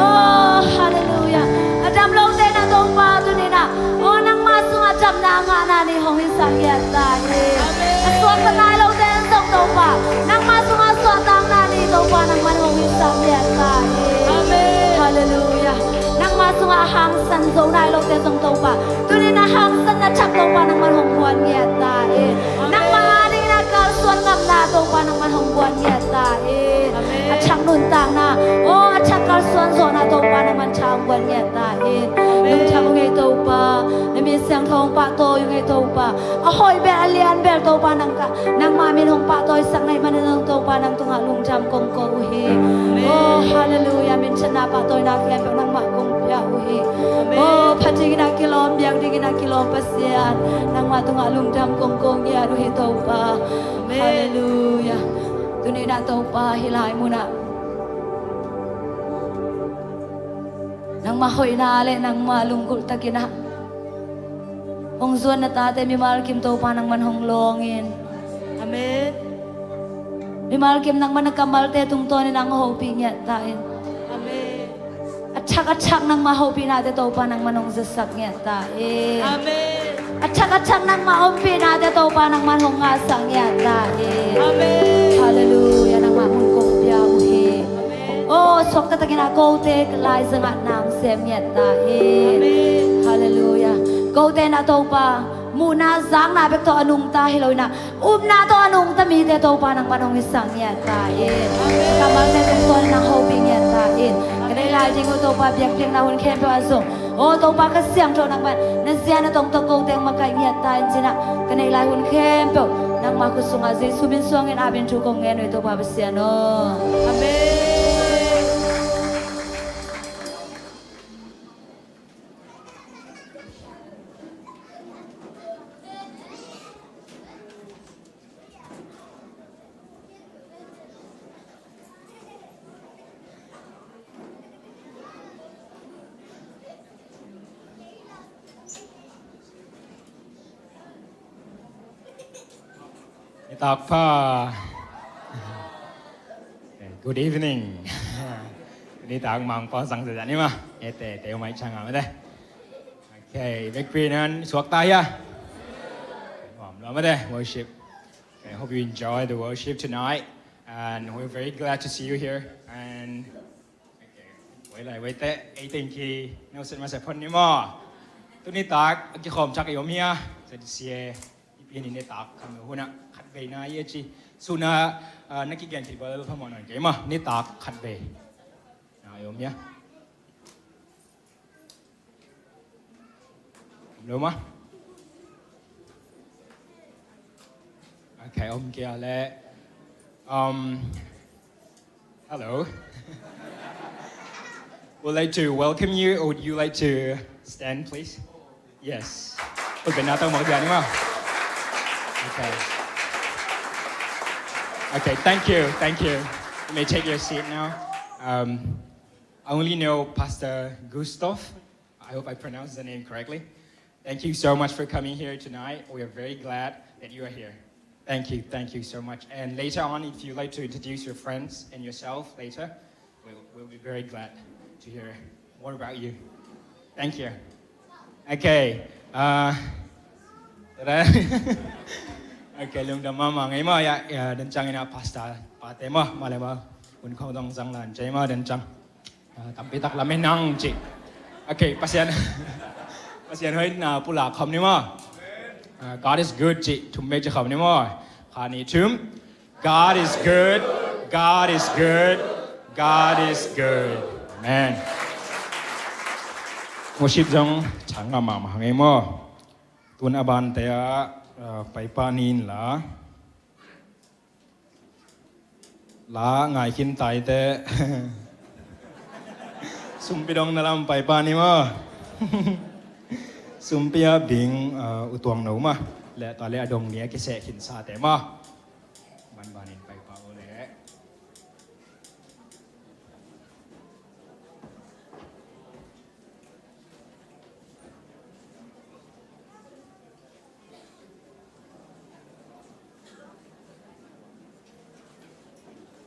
Oh, halleluiah. A dam lote na Topa, tuni na, oh, nangmah sungah damna ngahna ni hong hisak ngiat ta in. A suakta nai lote zong Topa, nangmah sungah suahtakna ni Topa, nangman hong hisak ngiat ta in. Halleluiah. Nangmah sungah a hangsan zo nai lote zong Topa, tuni na hangsanna thak Topa, nangman hong guan ngiat ta in. Nangmah adingin a kalsuan ngamna Topa, nangman hong guan ngiat ta in. A thak nuntakna, oh, a thak kalsuan zawhna Topa, nangman thak hong guan ngiat ta in. Lungdam ung ei Topa, na min siangtho hong pahtawi ung ei Topa. A hoih bel a lian bel Topa, nang ka, nangmah min hong pahtawisak na hih manin zong Topa, nang tungah lungdam kong ko uh hi. Oh, halleluiah, minthanna pahtawina khempeuh nangmah kong pia uh hi. Oh, phat dingin a kilawm, biak dingin a kilawm Pasian, nangmah tungah lungdam kong ko ngiat uh hi Topa. Halleluiah. Tuni na Topa, hih lai munah nangmah hoihna le nangmah lunggulh takin a hong zuan na tate mimal kim Topa, nangman hong lawngin. Amen. Mimal kim nangman na kammalte tungtawnin nang hopih ngiat ta in. Amen. A thak a thak nangmah hopihnate Topa, nangman hong zasak ngiat ta in. Amen. A thak a thak nangmah ompihnate Topa, nangman hong ngahsak ngiat ta in. Amen. Halleluiah, nangmah mun kong pia uh hi. Amen. Oh, suakta takin a kote laizangah nang sem ngiat ta in. Amen. Halleluiah. Kote na Topa, muhna zakna bek tawh a nungta hi lo in a, upna tawh a nungta mite Topa, nangman hong hisak ngiat ta in. Kammalte tungtawnin nang hopih ngiat ta in. Ka neih lai ding uh Topa, biakpiakna hun khempeuh ah zong, oh Topa, ka siangtho nangman na zia na tong tawh kote hong makaih ngiat ta in ci-in a, ka neih lai hun khempeuh nangmah khut sungah Jesu min suangin apin thu kong ngen uh hi Topa Pasian aw. Amen. Nitak pha. Okay, good evening. Nitak mangpau sang saja ni mah. Ete, te umai changa mate. Okay, back pin an suak ta ya. Warm lo mate, worship. Okay, I hope you enjoy the worship tonight, and we're very glad to see you here. And okay, wait, like, wait, eh, eh, thank you. No, sit myself on anymore. Tuni tak, aki khom chak yom ya. Sa di sie, ipi ni ne tak, kami huna, khat bei na ye chi. Suna, ah, naki gen ki bal pa mo non ke ma, ne tak, khat bei. Na yom ya. Lo mah. Okay, om kia le. Um, hello. Would like to welcome you, or would you like to stand, please? Yes. Put the nata mo dia ni ma. Okay. Okay, thank you, thank you. You may take your seat now. Um, I only know Pastor Gustav. I hope I pronounced the name correctly. Thank you so much for coming here tonight. We are very glad that you are here. Thank you, thank you so much. And later on, if you'd like to introduce your friends and yourself later, we'll, we'll be very glad to hear more about you. Thank you. Okay. Uh, okay, lungdam mahmah ngei maw, ya, ya, dan chang ina pastor pate maw, male maw, un khong dong zang lan chai maw, dan chang. Ah, tampi tak lamen nang ci. Okay, Pasian. Pasian hoihna pulak khawm ni maw. Ah, God is good ci. Thum vei ci khawm ni maw. Kha nih thum. God is good. God is good. God is good. Amen. Worship zong chang ngam mahmah ngei maw. Tun a bante ah, ah, paipa ni in la. La ngai khin taite. Sumpi dong na lam paipa ni maw. Sumpi a bing, uh, utuang no ma. Le ta le a dong ni a kiseh khin sate maw. Banbanin paipa o le.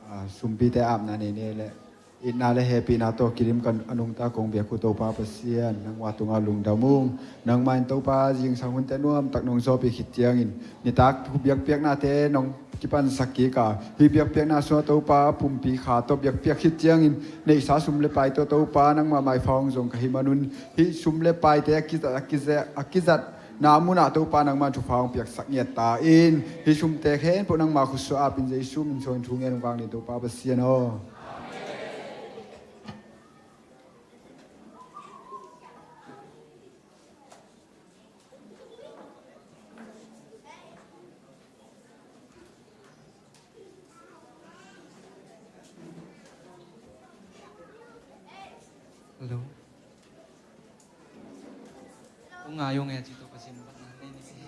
a, sumpite apna neine le itna le hehpihna tawh kidim ka a nungta kong biak uh Topa Pasian, nangma tungah lungdam ung. Nangmah in Topa zingsang hunte nuamtak nong zawhpih khit ciangin nitak biakpiaknate nong kipansak kik a, hih biakpiakna sungah Topa pumpi kha tawh biakpiak khit ciangin neihsa sum le pai tawh Topa nangmah maifa hong zong ka hih manun hih sum le paite a kizat, a kizat, a kizat na munah Topa nangmah thupha hong piaksak ngiat ta in, hih sumte khempeuh nangmah khutsuah apin Jesu min suangin thu ngen hong vang ni Topa Pasian aw. Hello. Kong ngai ung e, ci tawh Pasian batna nei ni si.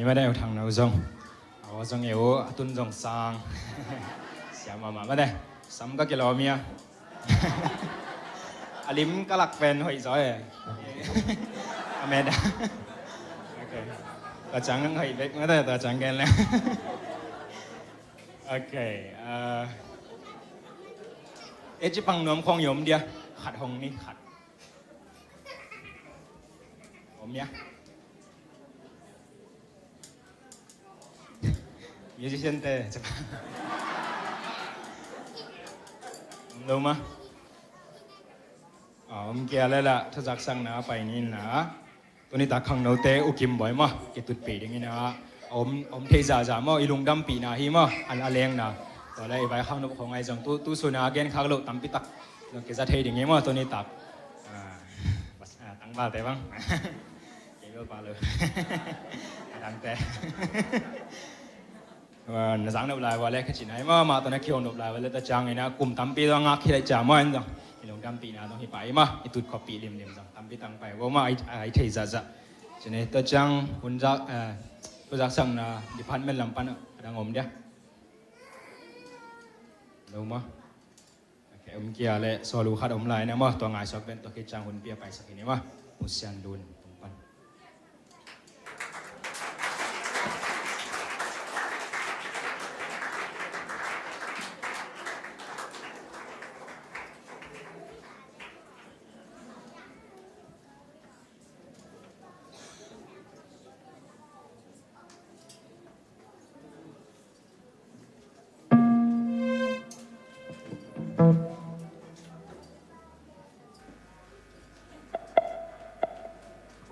Mate, u Thang No zong. Aw zong e, u a tun zong sang. Siam mahmah mate. Sam ka kilawm ia. A lim ka lak pen hoih zaw e. A met a. Ok. Tua ciang hoih bek mate, tua ciang gen leng. Ok. Eh, e ci pang nuam khong i om dia. Khat hong ni, khat. Om ia. Musician te. Om lo ma. Ah, om kia le la, thuzaksakna pai ni na. Tuni tak khangnote u Kim Bawi maw, kitutpih ding ina. Om, om thei zahzah maw, i lungdampihna hi maw, an a lengna. Tua le i vai khangno khong ai zong tu, tu suna gen khak lo tampi tak zong kiza thei ding hi maw, tuni tak. Ah, bas, ah, tangvalte bang. Kei bel pa lo. A dangte. Ah, na zang nop lai vua le kha ci nai maw, mah tawh na khiau nop lai vua le ta ciang ina kum tampi zong ngak khia lai ciang maw, en zong i lungdampihna zong hi pai maw, i tut khawppih limlim zong tampi tang pai vua maw, ai, ai thei zahzah. Ci ni ta ciang hun zak, eh, thuzaksakna department lam pan a dang om dia. Lo maw. Ok, um kia le solo khat om lai na maw, tua ngaihsut pen tua khit ciang hun pia paisak hi ni maw. Pu Sian Lun tung pan.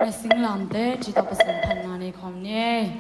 Na singlamte, ci tawh Pasian phatna nei khawm ni.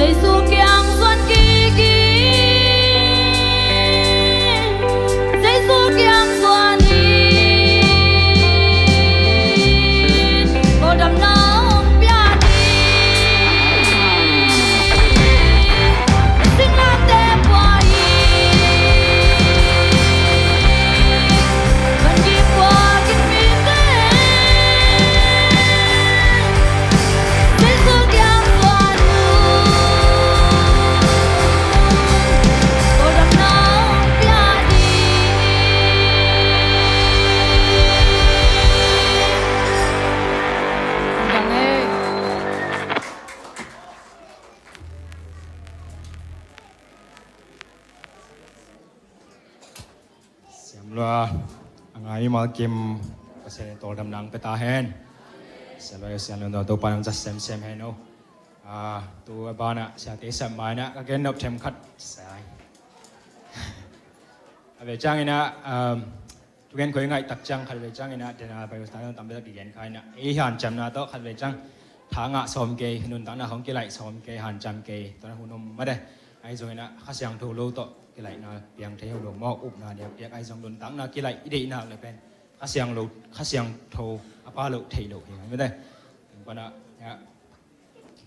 Jesu kiang zuan kik in, Jesu kiang zuan in, kawldamna hong pia ding. Singlamteh pua in, vangi pua in mite. Siam lua, a ngai mimal kim, Pasian in tawldamna hong pia ta hen. Siam lua, siam lua, Topa nang zat semsem hen o. Ah, tu a banah, siate sap mai nah, ka gen nop themkhat. Sai. A ve ciangin ah, um, thugen khoi ngaih tak ciang khat ve ciangin ah, dena pai usta tam bel a kigen khai nah. Ei hanciamna tawh khat ve ciang, tha ngah sawm kei, nuntakna hong kilaih sawm kei, hanciam kei, tua na hun om mah de. Ahi zongin ah, Kha Siangtho lo tawh kilaihna piang thei ho lo maw, upna dia piak ahi zong nuntakna kilaih i deihnak le pen Kha Siang lo, Kha Siangtho a pa lo thei lo hi ngai mete. Tengpanah, ya,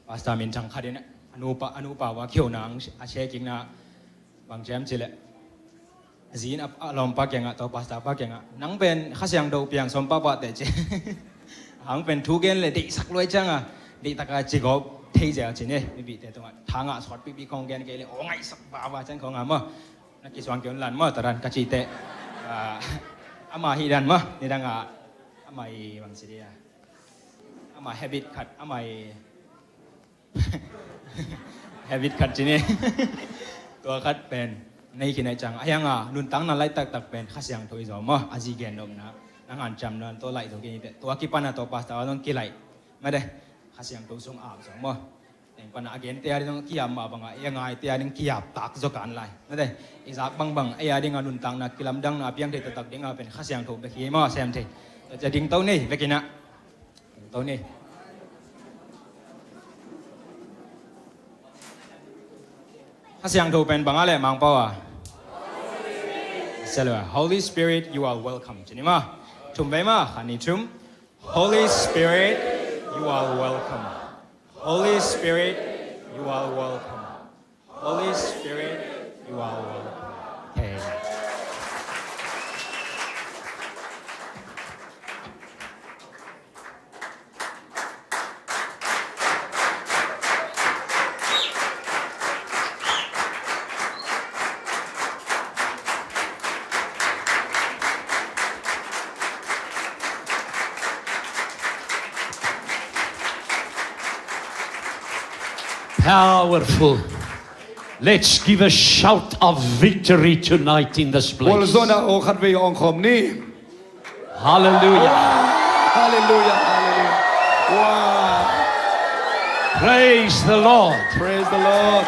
Pastor minthang khat in a nupa, a nupa va khiona a share kikna bang ciam cileh. A zi in a, a lawmpa kiangah, tua pastor pa kiangah, nang pen Kha Siangtho piang sawm pahpah teh ci. Hang pen thu gen le deihsak luai cianga, deihtaka ci gawp thei zel ci ni, mipite tungah. Tha ngah sawt pipi khong gen kei le, aw ngaihsak pahpah ciang khong a maw. Na kisuang kei un lan maw, taran ka cih teh. Ah, ama hih dan maw, nidanga ama i bang ci dia. Ama habit khat, ama i habit khat ci ni. Tua khat pen nei khin ai ciang, a hianga nuntakna laih taktak pen Kha Siangtho i zaw maw, a zi gen nopna, nang hanciamna tawh laih zo khin i teh. Tua kipana tua pastor a zong kilaih mah de, Kha Siangtho sung ap zaw maw. Tengpanah a gente a ding kiap mah bangah, ei a ngaite a ding kiap tak zaw kan lai. Mah de, i zak bangbang ei a dinga nuntakna kilamdanna a piang thei taktak dinga pen Kha Siangtho bek hi maw, sem thei. Tua cia dingto ni, vekinah. Tony. Kha Siangtho pen bang a leh Mangpau a? Holy Spirit, you are welcome. Ci ni maw. Thum vei maw, khat nih thum. Holy Spirit, you are welcome. Holy Spirit, you are welcome. Holy Spirit, you are welcome. Amen. Powerful. Let's give a shout of victory tonight in this place. Gualzawhna aw khatvei awng khawm ni. Hallelujah. Hallelujah, hallelujah. Wow. Praise the Lord. Praise the Lord.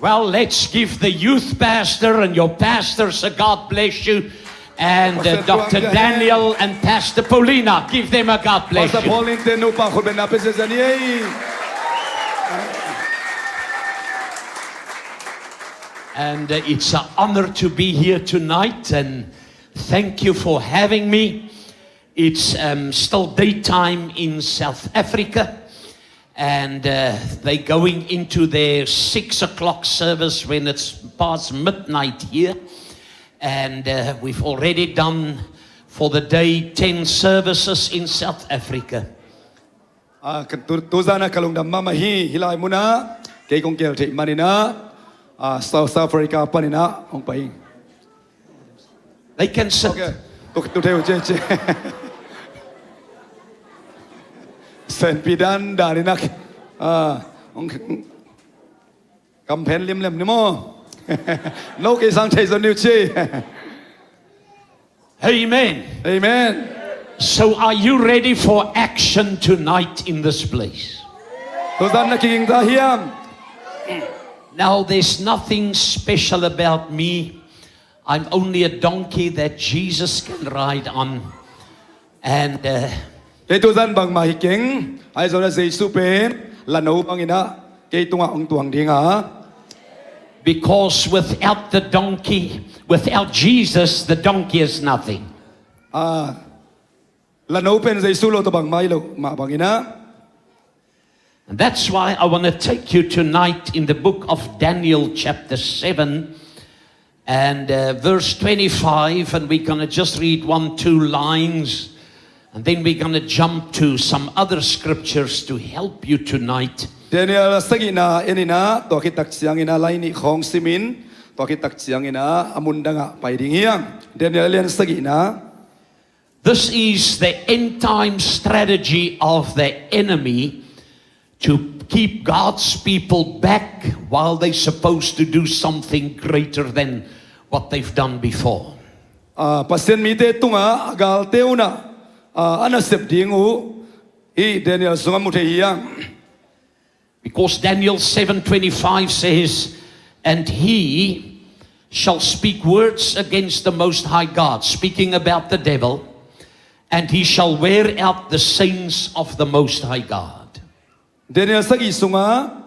Well, let's give the youth pastor and your pastors a God bless you. And, uh, Pastor Doctor Tuang Daniel and Pastor Paulina, give them a God bless you. Pastor Paulina te nupa khut beng na pe zia zia ni ei. And, uh, it's an honor to be here tonight, and thank you for having me. It's, um, still daytime in South Africa. And, uh, they're going into their six o'clock service when it's past midnight here. And, uh, we've already done for the day ten services in South Africa. Ah, ka tu, tuzan a ka lungdam mahmah hi, hih lai munah kei kong kel theih maninah, ah, South Africa paninah hong pai. They can sit. Okay. Tu, tu thei uh ci, ci. Senpi dan dan inah. Ah, hong, kam phen limlem ni maw. No kei sang thei zon ni uh ci. Amen. Amen. So are you ready for action tonight in this place? Tuzan na kiging ta hiam? Now, there's nothing special about me. I'm only a donkey that Jesus can ride on. And, uh, kei tuzan bangmah hi keng, ahi zongin Jesu pen lano banginah kei tungah hong tuang ding a. Because without the donkey, without Jesus, the donkey is nothing. Ah, lano pen Jesu lo tawh bangmah hi lo mah bangin ah. And that's why I want to take you tonight in the book of Daniel, chapter seven, and uh, verse twenty-five, and we're going to just read one, two lines, and then we're going to jump to some other scriptures to help you tonight. Daniel sagihna en in ah, tua khit tak ciangin ah lai nih khawng simin, tua khit tak ciangin ah a mun dangah pai ding hi hang. Daniel lian sagihna. This is the end time strategy of the enemy to keep God's people back while they're supposed to do something greater than what they've done before. Ah, Pasian mite tungah a galte un ah, ah, a nasep ding uh hih Daniel sungah mu thei hi hang. Because Daniel seven twenty-five says, "And he shall speak words against the Most High God," speaking about the devil, "and he shall wear out the saints of the Most High God." Daniel sagih sungah.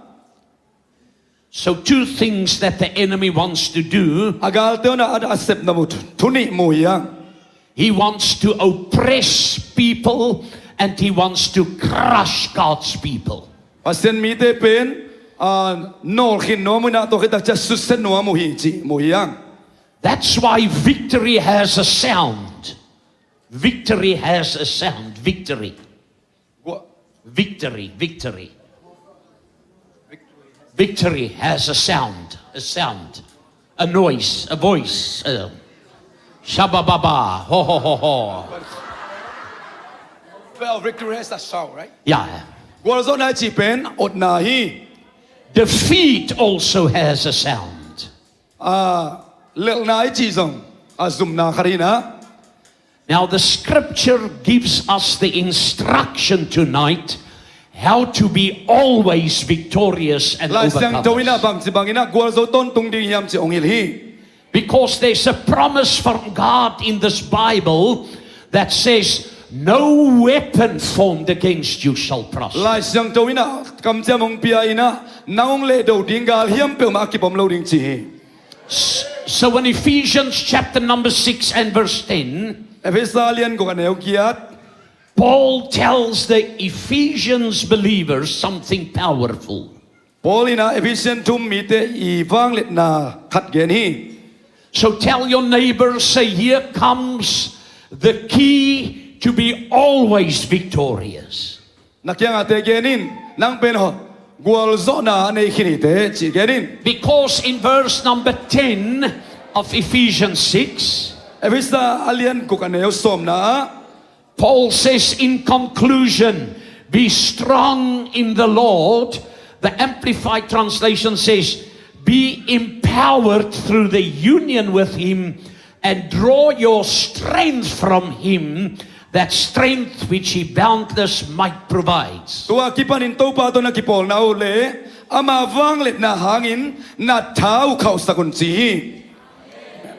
So two things that the enemy wants to do. A galte un ah a sep na mu thu nih mu hi hang. He wants to oppress people and he wants to crush God's people. Pasian mite pen, ah, nawlkhin nuam uh in ah, tua khit tak ciang susia nuam uh hi cih mu hi hang. That's why victory has a sound. Victory has a sound. Victory. Gua- Victory, victory. Victory has a sound, a sound, a noise, a voice. Uh, shabababa, ho, ho, ho, ho. Well, victory has a sound, right? Yeah. Gualzawhna i cih pen otna hi. Defeat also has a sound. Ah, lelhna i cih zong a zumna khat hi in ah. Now the scripture gives us the instruction tonight how to be always victorious and Lai Siangtho in ah overcomers. Bangci bangin ah gualzo tawntung ding hiam cih hong hilh hi. Because there's a promise from God in this Bible that says, "No weapon formed against you shall prosper." Lai Siangtho in ah kamciam hong pia in ah, nang hong lehdo ding galhiam peuhmah a kip om lo ding ci hi. S-, so in Ephesians chapter number six and verse ten, Efesa lian guk a neu giat, Paul tells the Ephesians believers something powerful. Paul in ah Ephesian thum mite i vangliatna khat gen hi. So tell your neighbor, say, "Here comes the key to be always victorious." Na kiangah te gen in, nang pen ho, gualzawhna a nei khin hi teh, ci gen in. Because in verse number ten of Ephesians six, Efesa a lian guk a neu sawmna ah, Paul says, "In conclusion, be strong in the Lord." The Amplified Translation says, "Be empowered through the union with him and draw your strength from him, that strength which he boundless might provides." Tua kipanin Topa tawh na kipawlna uh le ama vangliatna hangin na tha uh khauhsak un ci hi.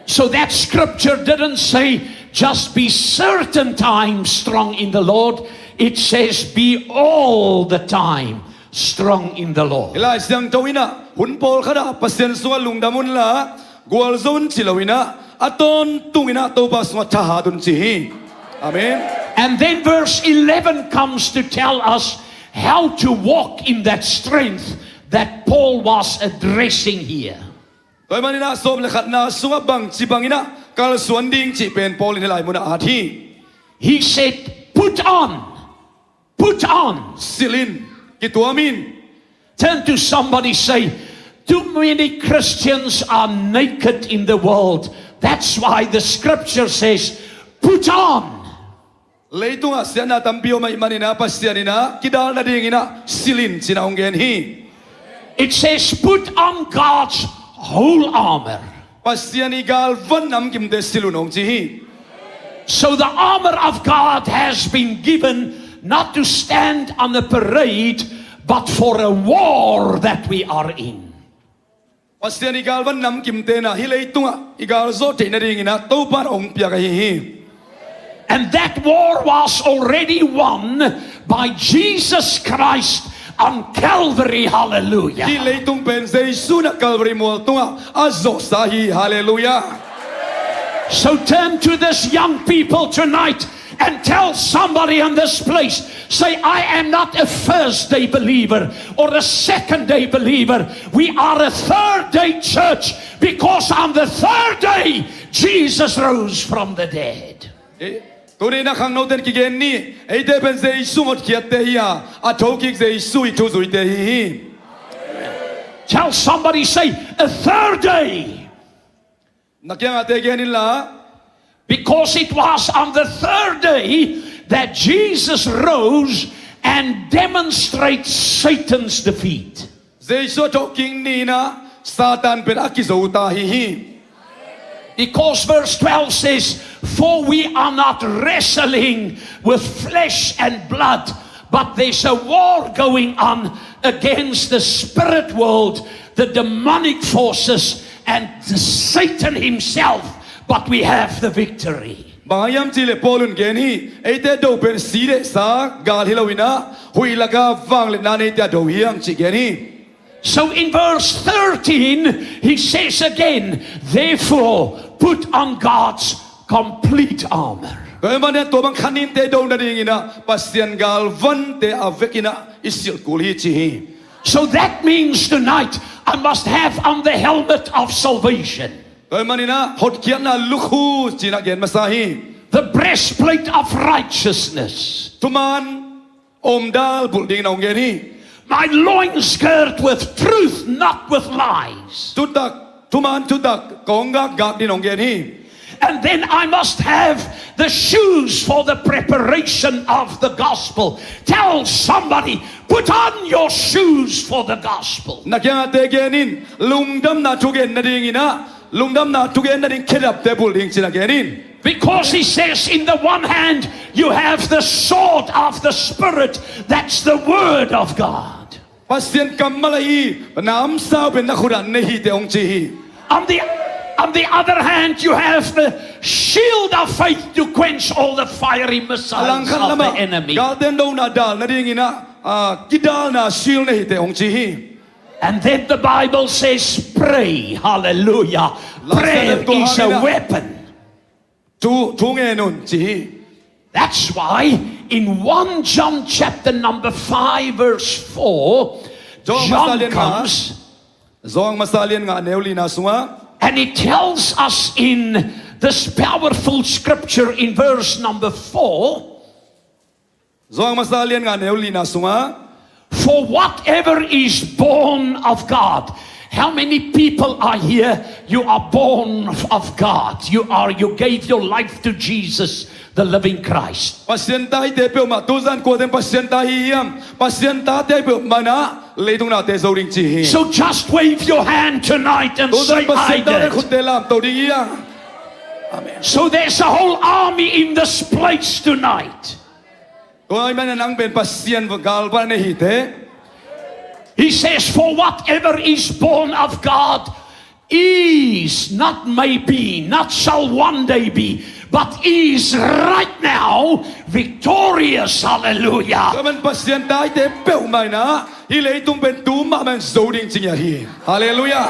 So that scripture didn't say, "Just be certain time strong in the Lord." It says, "Be all the time strong in the Lord." Hih Lai Siangtho in ah hun pawlkhat ah Pasian sungah lungdam unla, gualzo un ci lo in ah, a tawntung in ah Topa sungah thahat un ci hi. Amen. And then verse eleven comes to tell us how to walk in that strength that Paul was addressing here. Tua ahih manin ah sawm le khatna sungah bangci bangin ah kalsuan ding cih pen Paul in hih lai munah a at hi. He said, "Put on, put on." Silh in, kituam in. Turn to somebody, say, "Too many Christians are naked in the world. That's why the scripture says, 'Put on.'" Leitungah siatna tampi om ahih manin ah Pasian in ah kidal nadingin ah silh in ci-in ah hong gen hi. It says, "Put on God's whole armor." Pasian i galvan namkimte silh un hong ci hi. So the armor of God has been given not to stand on a parade, but for a war that we are in. Pasian i galvan namkimte in ah hih leitungah i galzawh theih nadingin ah Topa in hong piak ahi hi. And that war was already won by Jesus Christ On Calvary, hallelujah. Hih leitung pen Jesu in ah Calvary mual tungah a zawhsa hi, hallelujah. So turn to this young people tonight and tell somebody in this place, say, "I am not a first day believer or a second day believer. We are a third day church because on the third day, Jesus rose from the dead." Eh, tuni in ah khangnote in kigen ni, eite pen Jesu hotkhiatte hi a, a thokik Jesu i thuzuite hi hi. Tell somebody, say, "A third day." Na kiangahte gen inla. Because it was on the third day that Jesus rose and demonstrates Satan's defeat. Jesu a thokik ni in ah Satan pen a kizo ta hi hi. Because verse twelve says, "For we are not wrestling with flesh and blood, but there's a war going on against the spirit world, the demonic forces, and the Satan himself, but we have the victory." Bang hiam cih leh Paul in gen hi, eite do pen si le sa gal hi lo in ah, huih laka vangliatna neite a do hi hang cih gen hi. So in verse thirteen, he says again, "Therefore, put on God's complete armor." Tua ahih manin ah tua bang kha ninte do nading in ah Pasian galvante a vek in ah i silh kul hi ci hi. So that means tonight I must have on the helmet of salvation. Tua ahih manin ah hotkhiatna lukhu ci-in ah gen masa hi. The breastplate of righteousness. Thuman omdal bulh dingin ah hong gen hi. My loins girt with truth, not with lies. Thutak, thuman thutak kong gak gak dingin ah hong gen hi. And then I must have the shoes for the preparation of the gospel. Tell somebody, "Put on your shoes for the gospel." Na kiangahte gen in, lungdamna thugen nading in ah, lungdamna thugen nading khedapte bulh ding ci-in ah gen in. Because he says, in the one hand, you have the sword of the Spirit, that's the word of God. Pasian kammal ahi namsau pen na khut ah nei hi teh hong ci hi. On the, on the other hand, you have the shield of faith to quench all the fiery missiles of the enemy. A langkhat lamah galten dona dal nading in ah, ah, kidalna shield nei hi teh hong ci hi. And then the Bible says, "Pray." Hallelujah. Prayer is a weapon. Thu, thu ngen un ci hi. That's why in one John chapter number five, verse four, John comes. John masa lian nga, John masa lian nga neu lina sungah. And it tells us in this powerful scripture in verse number four, John masa lian nga neu lina sungah, "For whatever is born of God." How many people are here? You are born of God. You are, you gave your life to Jesus, the living Christ. Pasian taite peuhmah, tuzan kuaten Pasian ta hi hiam? Pasian tate peuhmah in ah leitung nate zo ding ci hi. So just wave your hand tonight and say, "I did." Tuzan Pasian tate khutte lamto ding hi hang. Amen. So there's a whole army in this place tonight. Tua ahih manin nang pen Pasian galvan na hi teh. He says, "For whatever is born of God is," not maybe, not shall one day be, but is right now victorious. Hallelujah. Tua ahih manin Pasian taite peuhmah in ah hih leitung pen tu mahmah in zo ding ci ngiat hi. Hallelujah.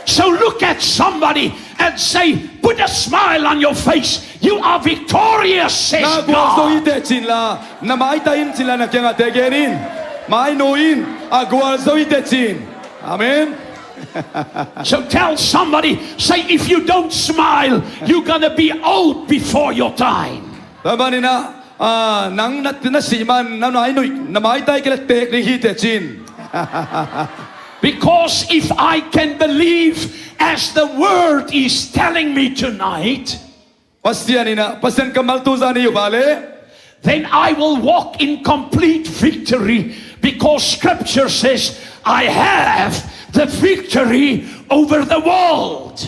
So look at somebody and say, "Put a smile on your face. You are victorious," says God. Na gualzo hi teh ci inla, na maitai in ci inla, na kiangahte gen in. Mainu in, a gualzo hi teh ci in. Amen. So tell somebody, say, "If you don't smile, you're gonna be old before your time." Tua ahih manin ah, ah, nang na, na sih man, na nainuih, na maitai kei leh teek ding hi teh ci in. Because if I can believe as the word is telling me tonight, Pasian in ah, Pasian kammal tuzan i up a leh, then I will walk in complete victory, because scripture says, "I have the victory over the world."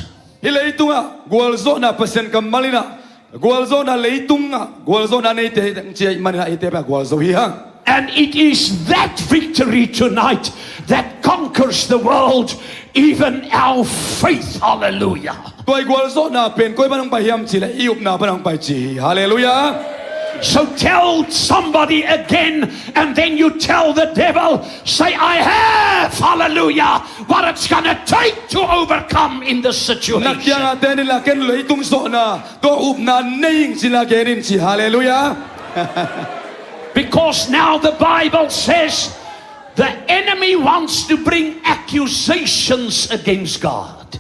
Hih leitungah gualzawhna Pasian kammal in ah, gualzawhna leitungah gualzawhna neite hi teh ci ahih manin ah eite pen gualzo hi hang. And it is that victory tonight that conquers the world, even our faith. Hallelujah. Tua i gualzawhna pen koi pan hong pai hiam cih leh i upna pan hong pai ci hi. Hallelujah. So tell somebody again, and then you tell the devil, say, "I have, hallelujah, what it's gonna take to overcome in this situation." Na kiangah tenin la, ken leitung zawhna tua upna nei ing ci-in la genin ci. Halleluiah. Because now the Bible says the enemy wants to bring accusations against God.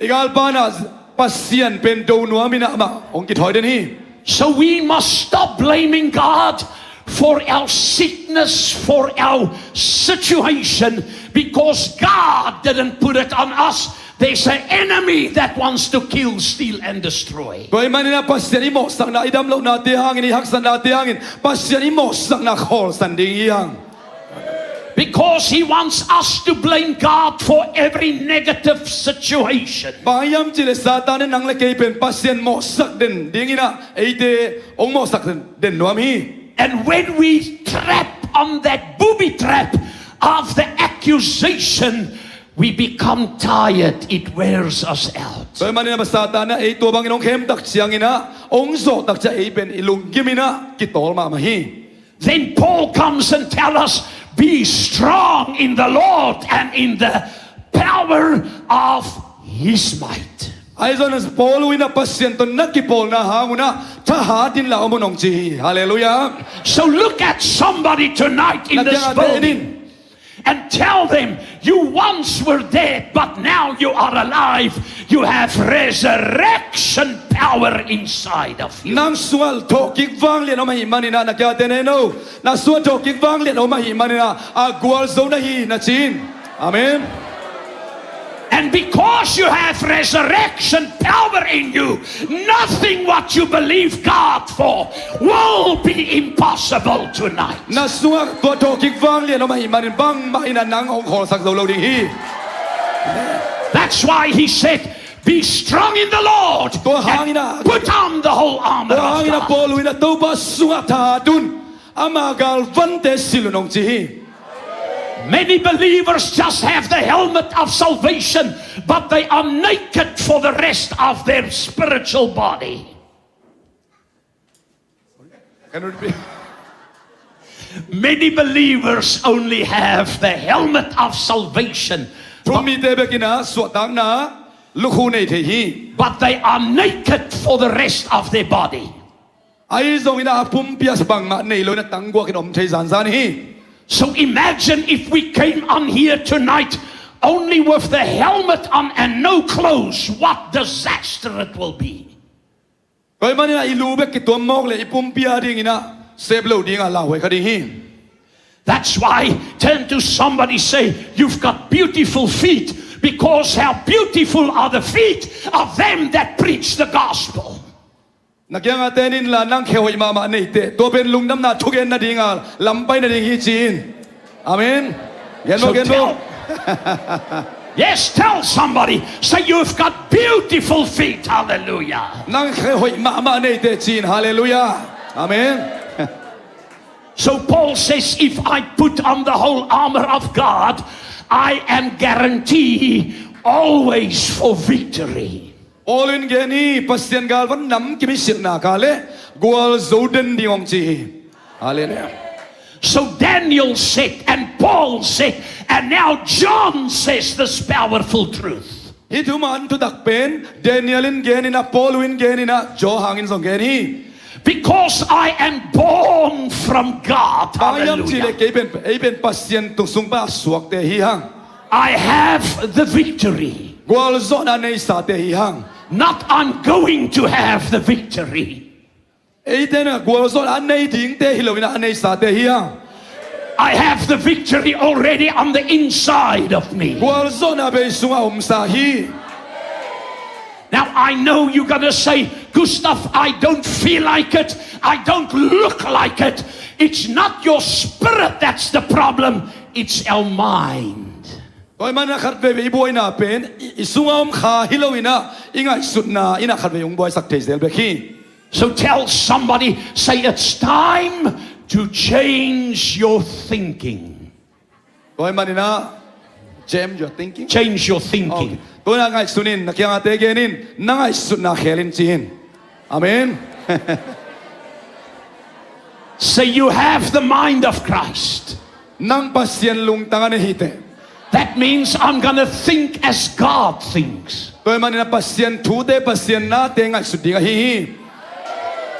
I galpa in ah Pasian pen do nuam in ah amah hong kithawi den hi. So we must stop blaming God for our sickness, for our situation, because God didn't put it on us. There's an enemy that wants to kill, steal, and destroy. Tua ahih manin ah Pasian i mawhsakna, i damlohnate hangin, i haksatnate hangin Pasian i mawhsakna khawlsan ding hi hang. Because he wants us to blame God for every negative situation. Bang hiam cih leh Satan in nang le kei pen Pasian mawhsak den dingin ah eite hong mawhsak den, den nuam hi. And when we trap on that booby trap of the accusation, we become tired, it wears us out. Tua ahih manin ah Satan in ah ei tua bangin hong khem tak ciangin ah, hong zawh tak ciang ei pen i lunggim in ah kitawl mahmah hi. Then Paul comes and tell us, "Be strong in the Lord and in the power of his might." Ahi zongin Paul in ah Pasian tawh na kipawlna hang un ah thahat inla om un hong ci hi. Halleluiah. So look at somebody tonight in this building and tell them, "You once were dead, but now you are alive. You have resurrection power inside of you." Nang sungah thawhkik vanglian om ahih manin ah, na kiangah tenin, no, na sungah thawhkik vanglian om ahih manin ah, a gualzo na hi, na ci in. Amen. And because you have resurrection power in you, nothing what you believe God for will be impossible tonight. Na sungah tua thawhkik vanglian om ahih manin bangmah in ah nang hong khawlsak zo lo ding hi. That's why he said, "Be strong in the Lord and put on the whole armor of God." Tua hangin ah Paul in ah Topa sungah thahat un, ama galvante silh un hong ci hi. Many believers just have the helmet of salvation, but they are naked for the rest of their spiritual body. Can you repeat? Many believers only have the helmet of salvation, but, thu-um mite bek in ah suahtakna lukhu nei thei hi. But they are naked for the rest of their body. Ahi zongin ah a pumpi ah bangmah nei lo in ah tangguak in om thei zanzan hi. So imagine if we came on here tonight only with the helmet on and no clothes, what disaster it will be. Tua ahih manin ah i lu bek kituam mawk leh i pumpi a dingin ah sep lo ding a, lauhuai kha ding hi. That's why turn to somebody, say, "You've got beautiful feet," because how beautiful are the feet of them that preach the gospel. Na kiangah tenin la, nang khe hoih mahmah nei teh, tua pen lungdamna thugen nading a lampai nading hi ci in. Amen. Gen maw, gen maw. Yes, tell somebody, say, "You've got beautiful feet." Hallelujah. Nang khe hoih mahmah nei teh ci in. Halleluiah. Amen. So Paul says, "If I put on the whole armor of God, I am guarantee always for victory." Paul in gen hi, Pasian galvan namkim i silhna kah leh gualzo den ding hong ci hi. Halleluiah. So Daniel said and Paul said, and now John says this powerful truth. Hih thuman thutak pen Daniel in gen in ah, Paul in gen in ah, Johan in zong gen hi. "Because I am born from God." Hallelujah. Bang hiam cih leh kei pen, ei pen Pasian tung sung pan a suakte hi hang. "I have the victory." Gualzawhna neisate hi hang. Not, "I'm going to have the victory." Eite in ah gualzawhna a nei dingte hi lo in ah, a neisate hi hang. "I have the victory already on the inside of me." Gualzawhna bei sungah omsa hi. Now, I know you're gonna say, "Gustav, I don't feel like it. I don't look like it." It's not your spirit that's the problem. It's our mind. Tua ahih manin ah khatveivei i buaina pen i, i sungah om kha hi lo in ah, i ngaihsutna in ah khatvei hong buaisak thei zel bek hi. So tell somebody, say, "It's time to change your thinking." Tua ahih manin ah, change your thinking. Change your thinking. Okay. Tua in ah ngaihsun in, na kiangahte gen in, na ngaihsutna khel in ci in. Amen. Say you have the mind of Christ. Nang Pasian lungtang a nei hi teh. That means I'm gonna think as God thinks. Tua ahih manin a Pasian thute, Pasian nate ngaihsut ding ahi hi.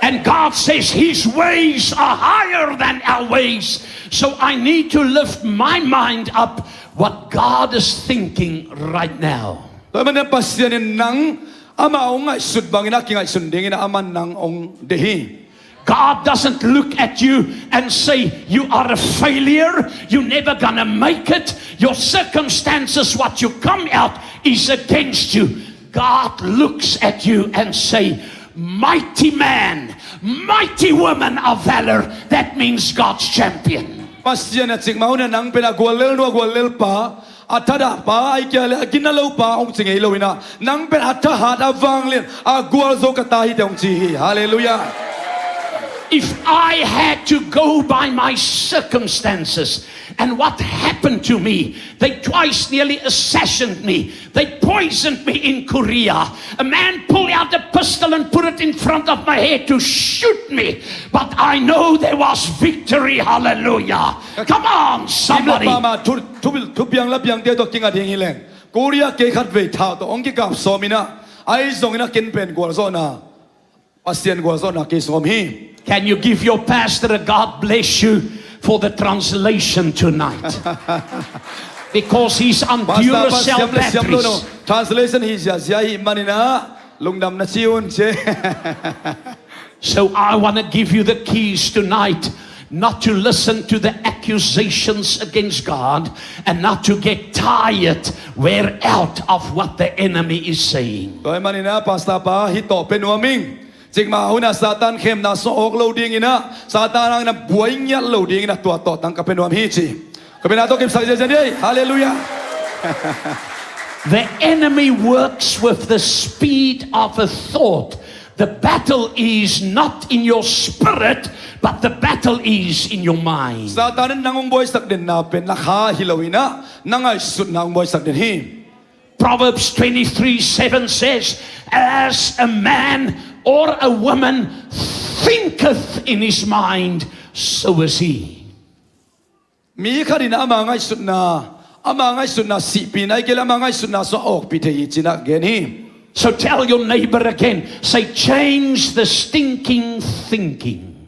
And God says his ways are higher than our ways. So I need to lift my mind up what God is thinking right now. Tua ahih manin a Pasian in nang amah hong ngaihsut bangin a kingaihsun dingin a amah nang hong deih hi. God doesn't look at you and say, "You are a failure, you're never gonna make it, your circumstances, what you come out is against you." God looks at you and say, "Mighty man, mighty woman of valor." That means God's champion. Pasian a cikmah hun a nang pen a guallel nu, a guallel pa, a thadah pa, ahih kei leh a ginna lo pa hong ci ngei lo in a, nang pen a thahat, a vanglian, a gualzo ka ta hi teh hong ci hi. Halleluiah. If I had to go by my circumstances and what happened to me, they twice nearly assassined me. They poisoned me in Korea. A man pulled out a pistol and put it in front of my head to shoot me. But I know there was victory. Hallelujah. Come on, somebody. Kim leh pama thu, thu, thupiang lapiangte tawh kinga ding hi leng, Korea kei khatvei thau tawh hong kikap sawm in a, ahi zongin a ken pen gualzawhna, Pasian gualzawhna kei sawm hi. Can you give your pastor a "God bless you" for the translation tonight? Because he's on Duracell batteries. Pastor pa siam le siam lo no. Translation hi ziazia ahih manin a, lungdam na ci un ci. So I want to give you the keys tonight not to listen to the accusations against God and not to get tired, wear out of what the enemy is saying. Tua ahih manin a Pastor pa hih tawh pia nuam ing. Cikmah hun a Satan khemna suah awk lo dingin a, Satan hangin a buai ngiat lo dingin a tua tawhtang ka pia nuam hi ci. Ka pia na tawh kipsak ziazia ni ei. Halleluiah. The enemy works with the speed of a thought. The battle is not in your spirit, but the battle is in your mind. Satan in nang hong buaisak denna pen na kha hi lo in a, na ngaihsutna hong buaisak den hi. Proverbs twenty-three seven says, "As a man or a woman thinketh in his mind, so is he." Mi khat in ama ngaihsutna, ama ngaihsutna sihpih in ahih kei leh ama ngaihsutna sung a awkpih thei hi ci-in a gen hi. So tell your neighbor again, say, "Change the stinking thinking."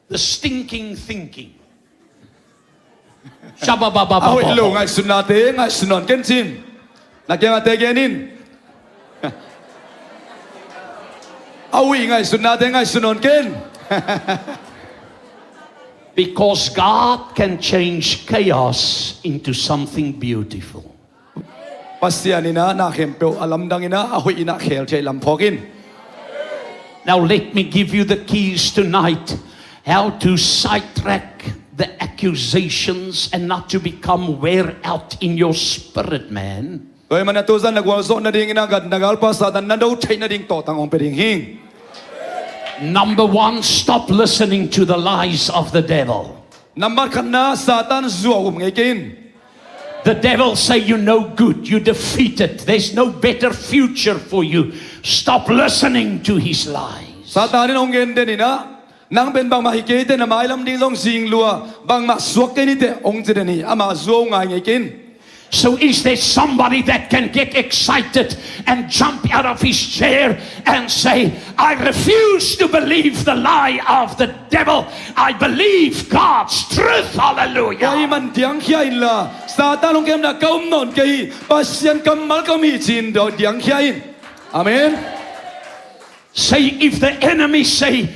The stinking thinking. Shabba ba ba ba. A hoih lo ngaihsutnate ngaihsun nawn ken ci in. Na kiangah te gen in. A hoih ngaihsutnate ngaihsun nawn ken. Because God can change chaos into something beautiful. Pasian in a na khempeuh a lamdang in a, a hoih in a khel thei lam phawk in. Now let me give you the keys tonight, how to sidetrack the accusations and not to become wear out in your spirit, man. Tua ahih manin a tuzan na gualzawh nadingin a, na galpa Satan na do theih nading tawhtang hong pia ding hi. Number one, stop listening to the lies of the devil. Nambat khatna, Satan zuau um ngei kei in. The devil say, "You're no good, you're defeated, there's no better future for you." Stop listening to his lies. Satan in hong gen den in a, nang pen bangmah hi kei teh, na mailam ding zong zing lua, bangmah suak kei ni teh hong ci den hi. Ama zuau ngai ngei kei in. So is there somebody that can get excited and jump out of his chair and say, "I refuse to believe the lie of the devil. I believe God's truth." Hallelujah. Tua ahih man diangkhia inla, Satan hong kemna ka um nawn kei hi, Pasian kammal ka um hi ci-in diangkhia in. Amen. Say, if the enemy say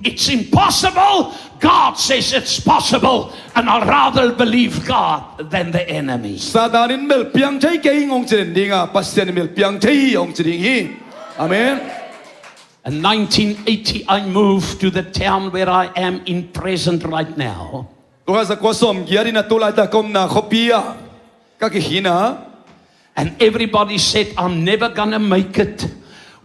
it's impossible, God says it's possible, and I'd rather believe God than the enemy. Satan in bel piang thei kei ing hong ci den ding a, Pasian in bel piang thei hi hong ci ding hi. Amen. In nineteen eighty, I moved to the town where I am in present right now. Tul khat za kua sawmgiat in a tu laitak ka omna khuapi ah ka kikhin a. And everybody said, "I'm never gonna make it.